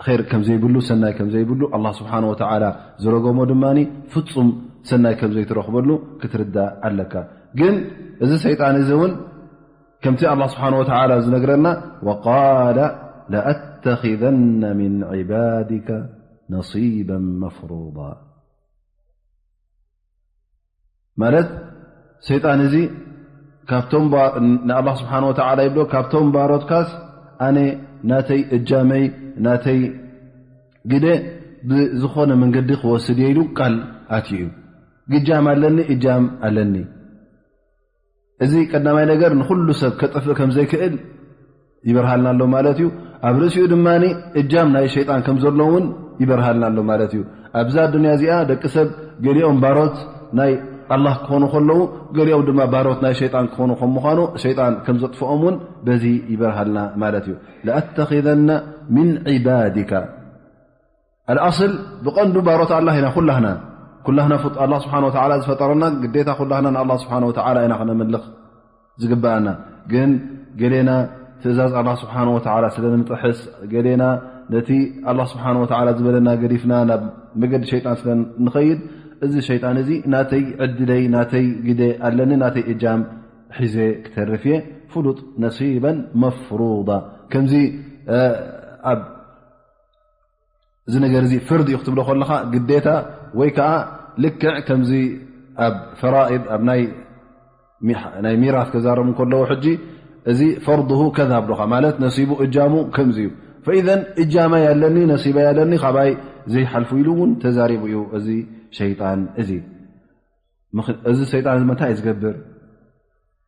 ኸይር ከም ዘይብሉ፣ ሰናይ ከም ዘይብሉ፣ ኣላህ ስብሓነሁ ወተዓላ ዝረገሞ ድማ ፍጹም ሰናይ ከም ዘይትረኽበሉ ክትርዳእ ኣለካ። ግን እዚ ሰይጣን እዚ እውን ከምቲ ኣላህ ስብሓነሁ ወተዓላ ዝነግረና፣ وقال لأتخذن من عبادك نصيبا مفروضا። ማለት ሰይጣን እዚ ካብቶም ባ-፣ ንኣላህ ስብሓነሁ ወተዓላ ይብሎ፣ ካብቶም ባሮትካስ ኣነ ናተይ እጃመይ፣ ናተይ ግደ ብዝኾነ መንገዲ ክወስድ እየ ኢሉ ቃል ኣትዩ እዩ። ግጃም ኣለኒ፣ እጃም ኣለኒ። እዚ ቀዳማይ ነገር ንኹሉ ሰብ ከጥፍእ ከም ዘይክእል ይበርሃልና ኣሎ ማለት እዩ። ኣብ ርእሲኡ ድማ እጃም ናይ ሸይጣን ከም ዘሎ እውን ይበርሃልና ኣሎ ማለት እዩ። ኣብዛ ኣዱንያ እዚኣ ደቂ ሰብ ገሊኦም ባሮት ናይ ኣላህ ክኾኑ ከለዉ፣ ገሊኦም ድማ ባሮት ናይ ሸይጣን ክኾኑ ከም ምዃኑ፣ ሸይጣን ከም ዘጥፍኦም እውን በዚ ይበርሃልና ማለት እዩ። ለኣተኺዘነ ሚን ዒባዲካ። ኣልኣስል ብቐንዱ ባሮት ኣላህ ኢና ኩላህና። ኩላህና ፍጡ-፣ ኣላህ ስብሓን ወተዓላ ዝፈጠረና ግዴታ ኩላህና ንኣላህ ስብሓን ወተዓላ ኢና ክነምልኽ ዝግብኣና። ግን ገሌና ትእዛዝ ኣላህ ስብሓን ወተዓላ ስለ ንጥሕስ፣ ገሌና ነቲ ኣላህ ስብሓን ወተዓላ ዝበለና ገዲፍና ናብ መገዲ ሸይጣን ስለ ንኸይድ፣ እዚ ሸይጣን እዚ ናተይ ዕድለይ፣ ናተይ ግደ ኣለኒ፣ ናተይ እጃም ሒዘ ክተርፍ እየ፣ ፍሉጥ ነሲበን መፍሩዳ። ከምዚ፣ እ፣ ኣብ እዚ ነገር እዚ ፍርድ እዩ ክትብሎ ከለኻ ግዴታ፣ ወይ ከዓ ልክዕ ከምዚ ኣብ ፈራኢድ፣ ኣብ ናይ ሚ-፣ ናይ ሚራስ ከዛረቡ እንከለዉ፣ ሕጂ እዚ ፈርድሁ ከዛ ብሎኻ፣ ማለት ነሲቡ እጃሙ ከምዚ እዩ። ፈኢዘን እጃመይ ኣለኒ፣ ነሲበይ ኣለኒ፣ ካባይ ዘይሓልፉ ኢሉ እውን ተዛሪቡ እዩ እዚ ሸይጣን እዚ። ምኽ-፣ እዚ ሰይጣን እዚ መታይ እዩ ዝገብር?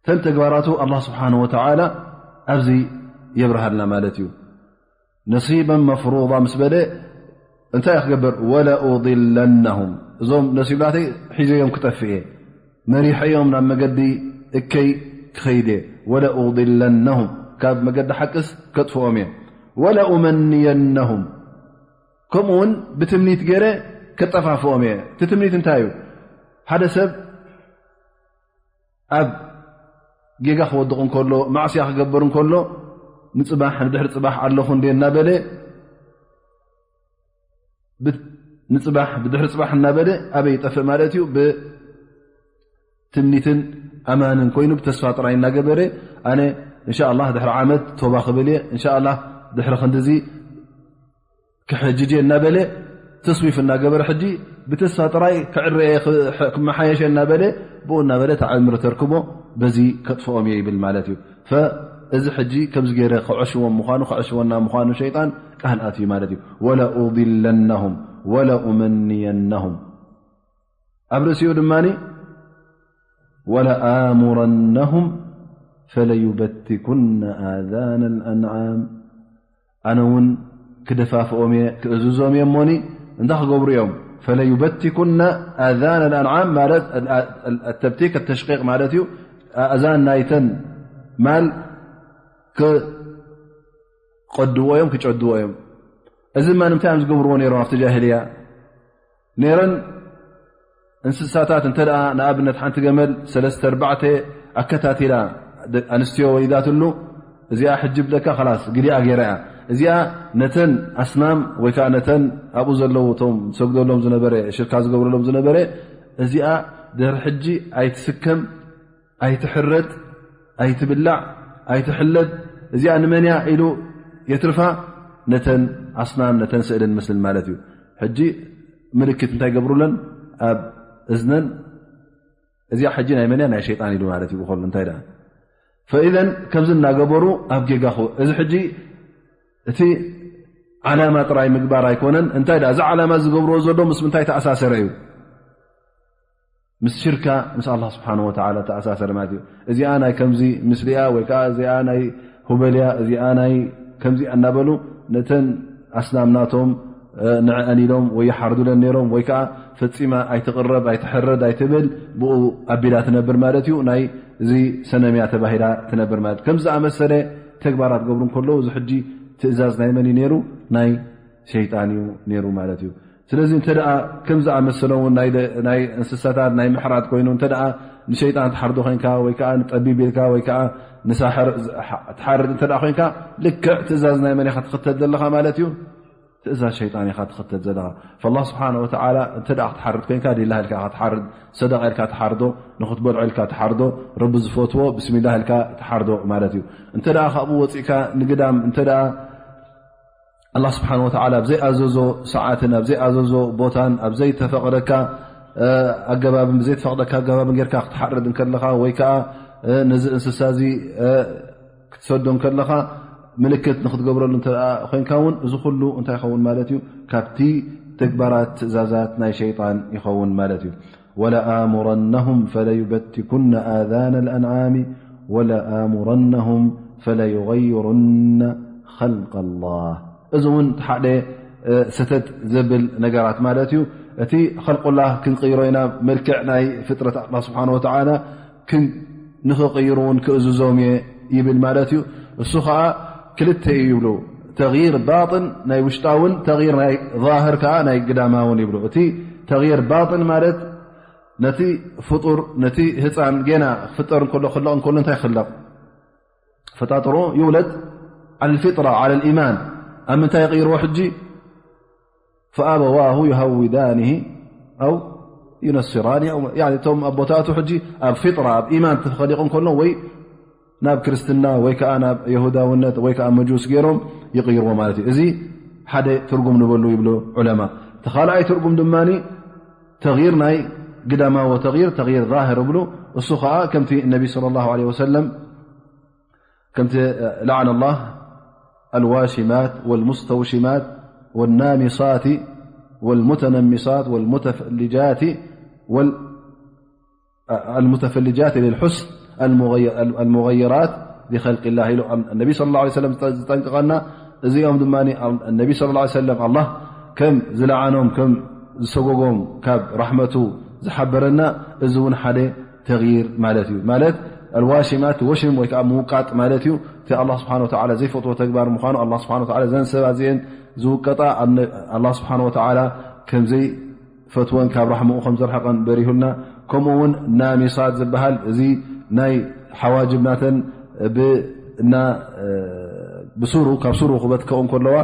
ተን ተግባራቱ ኣላህ ስብሓነሁ ወተዓላ ኣብዚ የብርሃልና ማለት እዩ። ነሲበን መፍሩዳ ምስ በለ እንታይ እዩ ክገብር? ወለኡድለነሁም፣ እዞም ነሲብ ናተይ ሒዘዮም ክጠፍእ እየ፣ መሪሐዮም ናብ መገዲ እከይ ክኸይድ እየ። ወለኡድለነሁም፣ ካብ መገዲ ሓቅስ ከጥፍኦም እየ። ወለኡመንየነሁም፣ ከምኡ እውን ብትምኒት ገይረ ከጠፋፍኦም እየ። እቲ ትምኒት እንታይ እዩ? ሓደ ሰብ ኣብ ጌጋ ክወድቕ እንከሎ፣ ማዕስያ ክገብር እንከሎ፣ ንጽባሕ፣ ንድሕሪ ጽባሕ ኣለኹ እንዴ እናበለ፣ ብ-፣ ንጽባሕ፣ ብድሕሪ ጽባሕ እናበለ ኣበይ ይጠፍእ ማለት እዩ? ብትምኒትን ኣማንን ኮይኑ፣ ብተስፋ ጥራይ እናገበረ፣ ኣነ እንሻ ኣላህ ድሕሪ ዓመት ቶባ ክብል እየ፣ እንሻ ኣላህ ድሕሪ ክንድዚ ክሕጅጅ እየ እናበለ ተስዊፍ እናገበረ፣ ሕጂ ብተስፋ ጥራይ ክዕረየ፣ ክ-፣ ክመሓየሸ እናበለ፣ ብኡ እናበለ እቲ ዕምሪ ተርክቦ፣ በዚ ከጥፍኦም እየ ይብል ማለት እዩ። ፈ-፣ እዚ ሕጂ ከምዚ ገይረ ክዕሽዎም ምዃኑ፣ ክዕሽወና ምዃኑ ሸይጣን ቃል ኣትዩ ማለት እዩ። ወለኡድለነሁም ወለኡመንየነሁም። ኣብ ርእሲኡ ድማ ወለኣሙረነሁም ፈለዩበቲኩነ ኣዛነ ኣልኣንዓም፣ ኣነ እውን ክደፋፍኦም እየ፣ ክእዝዞም እየ እሞኒ፣ እንታይ ክገብሩ እዮም? ፈለዩበቲኩነ ኣዛነ ኣልኣንዓም ማለት፣ አ-፣ አ-፣ አ-፣ ተብቲክ ተሽቂቕ ማለት እዩ። ኣእዛን ናይተን ማል ክቐድዎ እዮም፣ ክጨድዎ እዮም። እዚ ድማ ንምንታይ እዮም ዝገብርዎ ነይሮም ኣብቲ ጃሂልያ? ነይረን እንስሳታት እንተ ደኣ ንኣብነት ሓንቲ ገመል ሰለስተ ኣርባዕተ ኣከታቲላ ደ-፣ ኣንስትዮ ወሊዳትሉ፣ እዚኣ ሕጂ ብለካ ኸላስ ግዲኣ ገይራ እያ። እዚኣ ነተን ኣስናም ወይ ከዓ ነተን ኣብኡ ዘለዉ እቶም ዝሰግደሎም ዝነበረ፣ ሽርካ ዝገብረሎም ዝነበረ፣ እዚኣ ድሕሪ ሕጂ ኣይትስከም፣ ኣይትሕረድ፣ ኣይትብላዕ፣ ኣይትሕለብ፣ እዚኣ ንመንያ ኢሉ የትርፋ? ነተን ኣስናም፣ ነተን ስእልን ምስልን ማለት እዩ። ሕጂ ምልክት እንታይ ገብሩለን? ኣብ እዝነን። እዚኣ ሕጂ ናይ መንያ? ናይ ሸይጣን ኢሉ ማለት እዩ። ብኸሉ እንታይ ደኣ ፈኢዘን ከምዚ እናገበሩ ኣብ ጌጋ ክው-፣ እዚ ሕጂ እቲ ዓላማ ጥራይ ምግባር ኣይኮነን። እንታይ ደኣ እዚ ዓላማ ዝገብርዎ ዘሎ ምስ ምንታይ ተኣሳሰረ እዩ? ምስ ሽርካ ምስ ኣላህ ስብሓን ወተዓላ ተኣሳሰረ ማለት እዩ። እዚኣ ናይ ከምዚ ምስሊያ ወይ ከዓ እዚኣ ናይ ሁበልያ፣ እዚኣ ናይ ከምዚኣ እናበሉ ነተን ኣስናም ናቶም ንዕአን ኢሎም ወይ ይሓርዱለን ነይሮም፣ ወይ ከዓ ፈፂማ ኣይትቕረብ፣ ኣይትሕረድ፣ ኣይትብል፣ ብኡ ኣቢላ ትነብር ማለት እዩ። ናይ እዚ ሰነምያ ተባሂላ ትነብር ማለት። ከም ዝኣመሰለ ተግባራት ገብሩ እንከለዉ፣ እዚ ሕጂ ትእዛዝ ናይ መን እዩ ነይሩ? ናይ ሸይጣን እዩ ነይሩ ማለት እዩ። ስለዚ እንተ ደኣ ከም ዝኣመሰለ እውን ናይ ደ-፣ ናይ እንስሳታት ናይ ምሕራድ ኮይኑ፣ እንተ ደኣ ንሸይጣን ትሓርዶ ኮይንካ፣ ወይ ከዓ ንጠቢብ ኢልካ፣ ወይ ከዓ ንሳሕር ዝ-፣ ሓ-፣ ትሓርድ እንተ ደኣ ኮይንካ፣ ልክዕ ትእዛዝ ናይ መን ኢኻ ትኽተል ዘለኻ ማለት እዩ? ትእዛዝ ሸይጣን ኢኻ ትኽተል ዘለኻ። ፈላህ ስብሓነ ወተዓላ እንተ ደኣ ክትሓርድ ኮይንካ፣ ሊላህ ኢልካ ኢኻ ትሓርድ፣ ሰደቃ ኢልካ ትሓርዶ፣ ንኽትበልዖ ኢልካ ትሓርዶ፣ ረቢ ዝፈትዎ ብስሚላህ ኢልካ ትሓርዶ ማለት እዩ። እንተ ደኣ ካብኡ ወፂእካ ንግዳም፣ እንተ ደኣ ኣላህ ስብሓነ ወተዓላ ኣብ ዘይኣዘዞ ሰዓትን ኣብ ዘይኣዘዞ ቦታን ኣብ ዘይተፈቕደካ፣ እ፣ ኣገባብን ብዘይተፈቕደካ ኣገባብን ጌርካ ክትሓርድ እንከለኻ፣ ወይ ከዓ፣ እ፣ ነዚ እንስሳ እዚ፣ እ፣ ክትሰዶ እንከለኻ ምልክት ንኽትገብረሉ እንተ ደኣ ኮይንካ እውን፣ እዚ ኩሉ እንታይ ይኸውን ማለት እዩ? ካብቲ ተግባራት ትእዛዛት ናይ ሸይጣን ይኸውን ማለት እዩ። ولآمرنهم فليبتكن آذان الأنعام ولآمرنهم فليغيرن خلق الله። እዚ እውን ሓደ፣ እ፣ ሰተት ዘብል ነገራት ማለት እዩ። እቲ ኸልቁላህ ክንቅይሮ ኢና፣ መልክዕ ናይ ፍጥረት ኣላህ ስብሓነ ወተዓላ ክን-፣ ንኽቕይሩ እውን ክእዝዞም እየ ይብል ማለት እዩ። እሱ ኸዓ ክልተ እዩ ይብሉ፣ ተግይር ባጥን ናይ ውሽጣውን፣ ተግይር ናይ ዛህር ከዓ ናይ ግዳማውን ይብሉ። እቲ ተግይር ባጥን ማለት ነቲ ፍጡር፣ ነቲ ህፃን ጌና ክፍጠር እንከሎ፣ ክኽለቕ እንከሎ እንታይ ይኽለቕ? ፈጣጥሮ ይውለድ ዓለ ልፊጥራ፣ ዓለ ልኢማን። ኣብ ምንታይ ይቕይርዎ ሕጂ? ፈኣበዋሁ ዩሃውዳኒሂ ኣው ዩነስራኒ ኣው፣ ያኒ እቶም ኣቦታቱ ሕጂ ኣብ ፊጥራ፣ ኣብ ኢማን ተኸሊቑ እንከሎ ወይ ናብ ክርስትና ወይ ከዓ ናብ የሁዳውነት ወይ ከዓ መጁስ ገይሮም ይቕይርዎ ማለት እዩ። እዚ ሓደ ትርጉም ንበሉ ይብሉ ዑለማ። እቲ ካልኣይ ትርጉም ድማ ተግይር ናይ ግዳማዊ ተግይር፣ ተግይር ዛህር ይብሉ። እሱ ከዓ ከምቲ ነቢ ሰለላሁ ዐለይሂ ወሰለም ከምቲ ለዓነ ላህ ኣልዋሽማት ወልሙስተውሽማት ወናሚሳት ወልሙተነሚሳት ወልሙተፈልጃት ወል-፣ ኣልሙተፈልጃት ልልሑስን ኣልሙገይራት ሊኸልቅላህ ኢሉ ነቢ ሰለላሁ ዐለይሂ ወሰለም ዝጠንቀቐና። እዚኦም ድማ ነቢ ሰለላሁ ዐለይሂ ወሰለም ኣላህ ከም ዝለዓኖም፣ ከም ዝሰጎጎም ካብ ራሕመቱ ዝሓበረና፣ እዚ እውን ሓደ ተግይር ማለት እዩ። ማለት ኣልዋሽማት፣ ወሽም ወይ ከዓ ምውቃጥ ማለት እዩ። እቲ ኣላህ ስብሓነ ወተዓላ ዘይፈትዎ ተግባር ምዃኑ፣ ኣላህ ስብሓነ ወተዓላ እዘን ሰባት እዚአን ዝውቀጣ ኣብ ነ-፣ ኣላህ ስብሓነ ወተዓላ ከም ዘይፈትወን ካብ ራሕምኡ ከም ዘርሕቐን በሪሁልና። ከምኡ እውን ናሚሳት ዝበሃል፣ እዚ ናይ ሓዋጅብ ናተን ብ-፣ እና፣ እ፣ ብሱሩ፣ ካብ ሱሩ ክበትከኦ እንከለዋ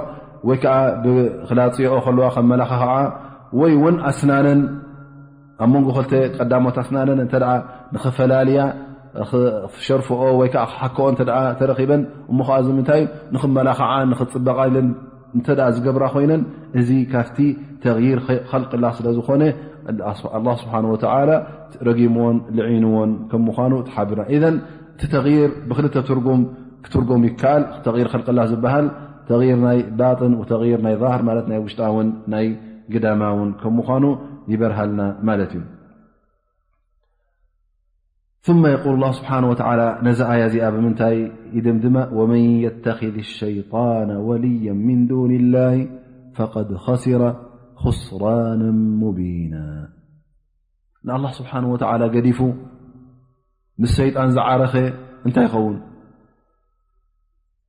ወይ ከዓ ብ-፣ ክላፅየኦ ከለዋ ከም መላኻኽዓ ወይ እውን ኣስናነን ኣብ መንጎ ክልተ ቀዳሞት ኣስናነን እንተ ደኣ ንኽፈላልያ፣ ኽ-፣ ክሸርፍኦ ወይ ከዓ ክሓክኦ እንተ ደኣ ተረኺበን፣ እሞ ኸዓ እዚ ምንታይ እዩ? ንኽመላኽዓ፣ ንኽጽበቓ ኢለን እንተ ደኣ ዝገብራ ኮይነን፣ እዚ ካብቲ ተግይር ኸ-፣ ኸልቅላ ስለ ዝኾነ፣ ኣላህ ስብሓነ ወተዓላ ረጊምዎን ልዒንዎን ከም ምዃኑ ትሓብርና። ኢዘን እቲ ተግይር ብኽልተ ትርጉም ክትርጎም ይከኣል። ተግይር ኸልቅላህ ዝበሃል ተግይር ናይ ባጥን ወተግይር ናይ ዛህር ማለት ናይ ውሽጣውን ናይ ግዳማውን ከም ምዃኑ ይበርሃልና ማለት እዩ። ثم يقول الله سبحانه وتعالى، ነዚ ኣያ እዚኣ ብምንታይ ይድምድማ? ومن يتخذ الشيطان وليا من دون الله فقد خسر خسرانا مبينا። ንኣላህ ስብሓን ወተዓላ ገዲፉ ምስ ሰይጣን ዝዓረኸ እንታይ ይኸውን?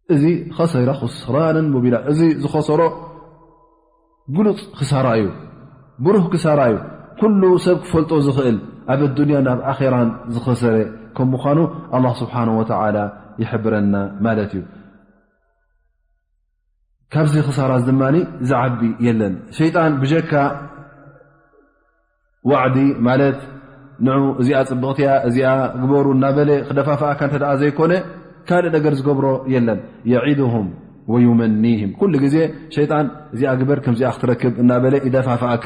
እዚ ኸሰረ ኹስራንን ሙቢና። እዚ ዝኸሰሮ ግሉጽ ክሳራ እዩ፣ ብሩህ ክሳራ እዩ። ኩሉ ሰብ ክፈልጦ ዝኽእል ኣብ ኣዱንያን ኣብ ኣኼራን ዝኸሰረ ከም ምዃኑ ኣላህ ስብሓን ወተዓላ ይሕብረና ማለት እዩ። ካብዚ ክሳራ እዚ ድማ ዝዓቢ የለን። ሸይጣን ብጀካ ዋዕዲ ማለት ንዑ እዚኣ ጽብቕቲ እያ፣ እዚኣ ግበሩ እናበለ ክደፋፍኣካ እንተ ደኣ ዘይኮነ፣ ካልእ ነገር ዝገብሮ የለን። የዒድሁም ወዩመኒህም፣ ኩሉ ግዜ ሸይጣን እዚኣ ግበር ከምዚኣ ክትረክብ እናበለ ይደፋፍኣካ።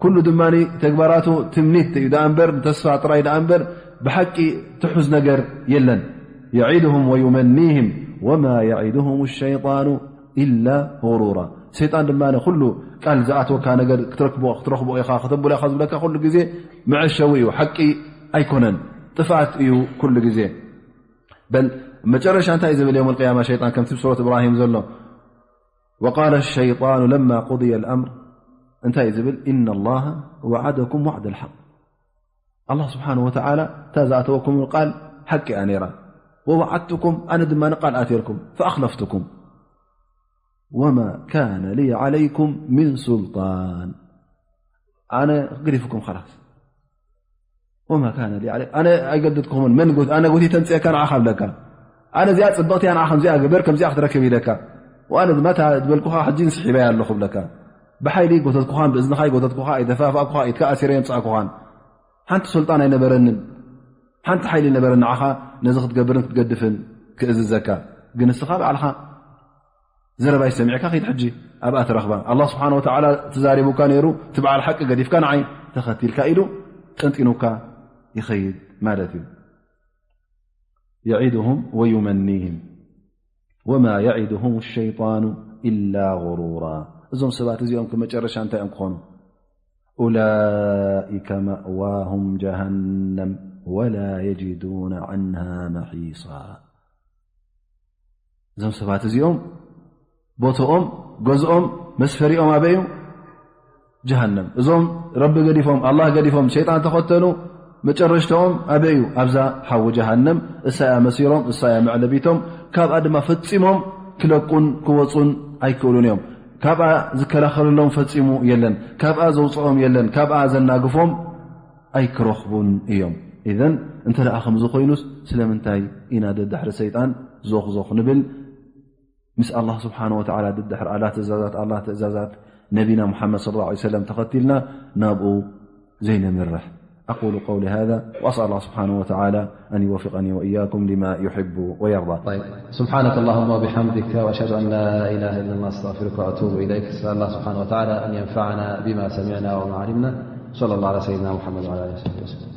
ኩሉ ድማ ተግባራቱ ትምኒት እዩ ደኣ እምበር፣ ንተስፋ ጥራይ ደኣ እምበር፣ ብሓቂ ትሑዝ ነገር የለን። የዒድሁም ወዩመኒህም ወማ የዒድሁም ሸይጣኑ ኢላ ጉሩራ። ሰይጣን ድማ ንኩሉ ቃል ዝኣትወካ ነገር ክትረክቦ ክትረኽቦ ኢኻ፣ ከተብሎ ኢኻ ዝብለካ ኩሉ ግዜ መዐሸዊ እዩ፣ ሓቂ ኣይኮነን፣ ጥፍኣት እዩ ኩሉ ግዜ። በል መጨረሻ እንታይ እዩ ዝብል ዮም ልቅያማ ሸይጣን? ከምቲ ብሱረት እብራሂም ዘሎ፣ ወቃለ ሸይጣኑ ለማ ቁድየ ልኣምር እንታይ እዩ ዝብል? ኢና ላሃ ወዓደኩም ዋዕደ ልሓቅ። ኣላህ ስብሓን ወተዓላ እታ ዝኣተወኩም ቃል ሓቂ እያ ነይራ። ወወዓድትኩም፣ ኣነ ድማ ቃል ኣትየልኩም፣ ፈኣኽለፍትኩም። ወማ ካነ ሊ ዓለይኩም ምን ሱልጣን፣ ኣነ ክግዲፍኩም ኸላስ። ወማ ካነ ሊ ዓለይ-፣ ኣነ ኣይገድድኩኹምን። መን ጎት-፣ ኣነ ጎቲተ ምፅአካ ንዓኻ ብለካ። ኣነ እዚኣ ፅብቕቲ እያ፣ ንዓ ከምዚኣ ግበር፣ ከምዚኣ ክትረክብ ኢለካ። ወኣነ ድማ እታ ዝበልኩኻ ሕጂ ንስሒበያ ኣለኹ ብለካ። ብሓይሊ ጎተትኩኻን ብእዝንኻ ይጎተትኩኻ፣ ኣይደፋፋእኩኻ፣ ኢድካ ኣሲረ የምፃእኩኻን። ሓንቲ ሱልጣን ኣይነበረንን፣ ሓንቲ ሓይሊ ኣይነበረን ንዓኻ ነዚ ክትገብርን ክትገድፍን ክእዝዘካ። ግን ንስኻ ባዕልኻ ዘረባይ ሰሚዕካ ኺድ ሕጂ ኣብኣ ትረኽባ። ኣላህ ስብሓን ወተዓላ ተዛሪቡካ ነይሩ፣ እቲ በዓል ሓቂ ገዲፍካ ንዓይ ተኸቲልካ ኢሉ ጠንጢኑካ ይኸይድ ማለት እዩ። የዒድሁም ወዩመኒህም ወማ የዒድሁም ሸይጣኑ ኢላ ጉሩራ። እዞም ሰባት እዚኦም ክመጨረሻ እንታይ እዮም ክኾኑ? ኡላኢከ መእዋሁም ጀሃነም ወላ የጅዱነ ዐንሃ መሒሳ። እዞም ሰባት እዚኦም ቦትኦም፣ ገዝኦም፣ መስፈሪኦም ኣበይ እዩ? ጀሃነም። እዞም ረቢ ገዲፎም፣ ኣላህ ገዲፎም፣ ሸይጣን ተኸተሉ፣ መጨረሽተኦም ኣበይ እዩ? ኣብዛ ሓዊ ጀሃነም። እሳ እያ መሲሮም፣ እሳ እያ መዕለቢቶም። ካብኣ ድማ ፈጺሞም ክለቁን ክወጹን ኣይክእሉን እዮም። ካብኣ ዝከላኸለሎም ፈጺሙ የለን። ካብኣ ዘውፅኦም የለን። ካብኣ ዘናግፎም ኣይክረኽቡን እዮም። ኢዘን እንተ ደኣ ከምዚ ኮይኑስ ስለምንታይ ኢና ደድሕሪ ሰይጣን ዞኽዞኽ ንብል? ምስ ኣላህ ስብሓን ወተዓላ ደድሕሪ ኣላ ትእዛዛት ኣላ ትእዛዛት ነቢና ሙሓመድ ሰለላሁ ዐለይሂ ወሰለም ተኸቲልና ናብኡ ዘይነምርሕ። أقول قولي هذا وأسأل الله سبحانه وتعالى أن يوفقني وإياكم لما يحب ويرضى. طيب، سبحانك اللهم وبحمدك، وأشهد أن لا إله إلا الله، أستغفرك وأتوب إليك. أسأل الله سبحانه وتعالى أن ينفعنا بما سمعنا وما علمنا. صلى الله على سيدنا محمد وعلى آله وصحبه وسلم.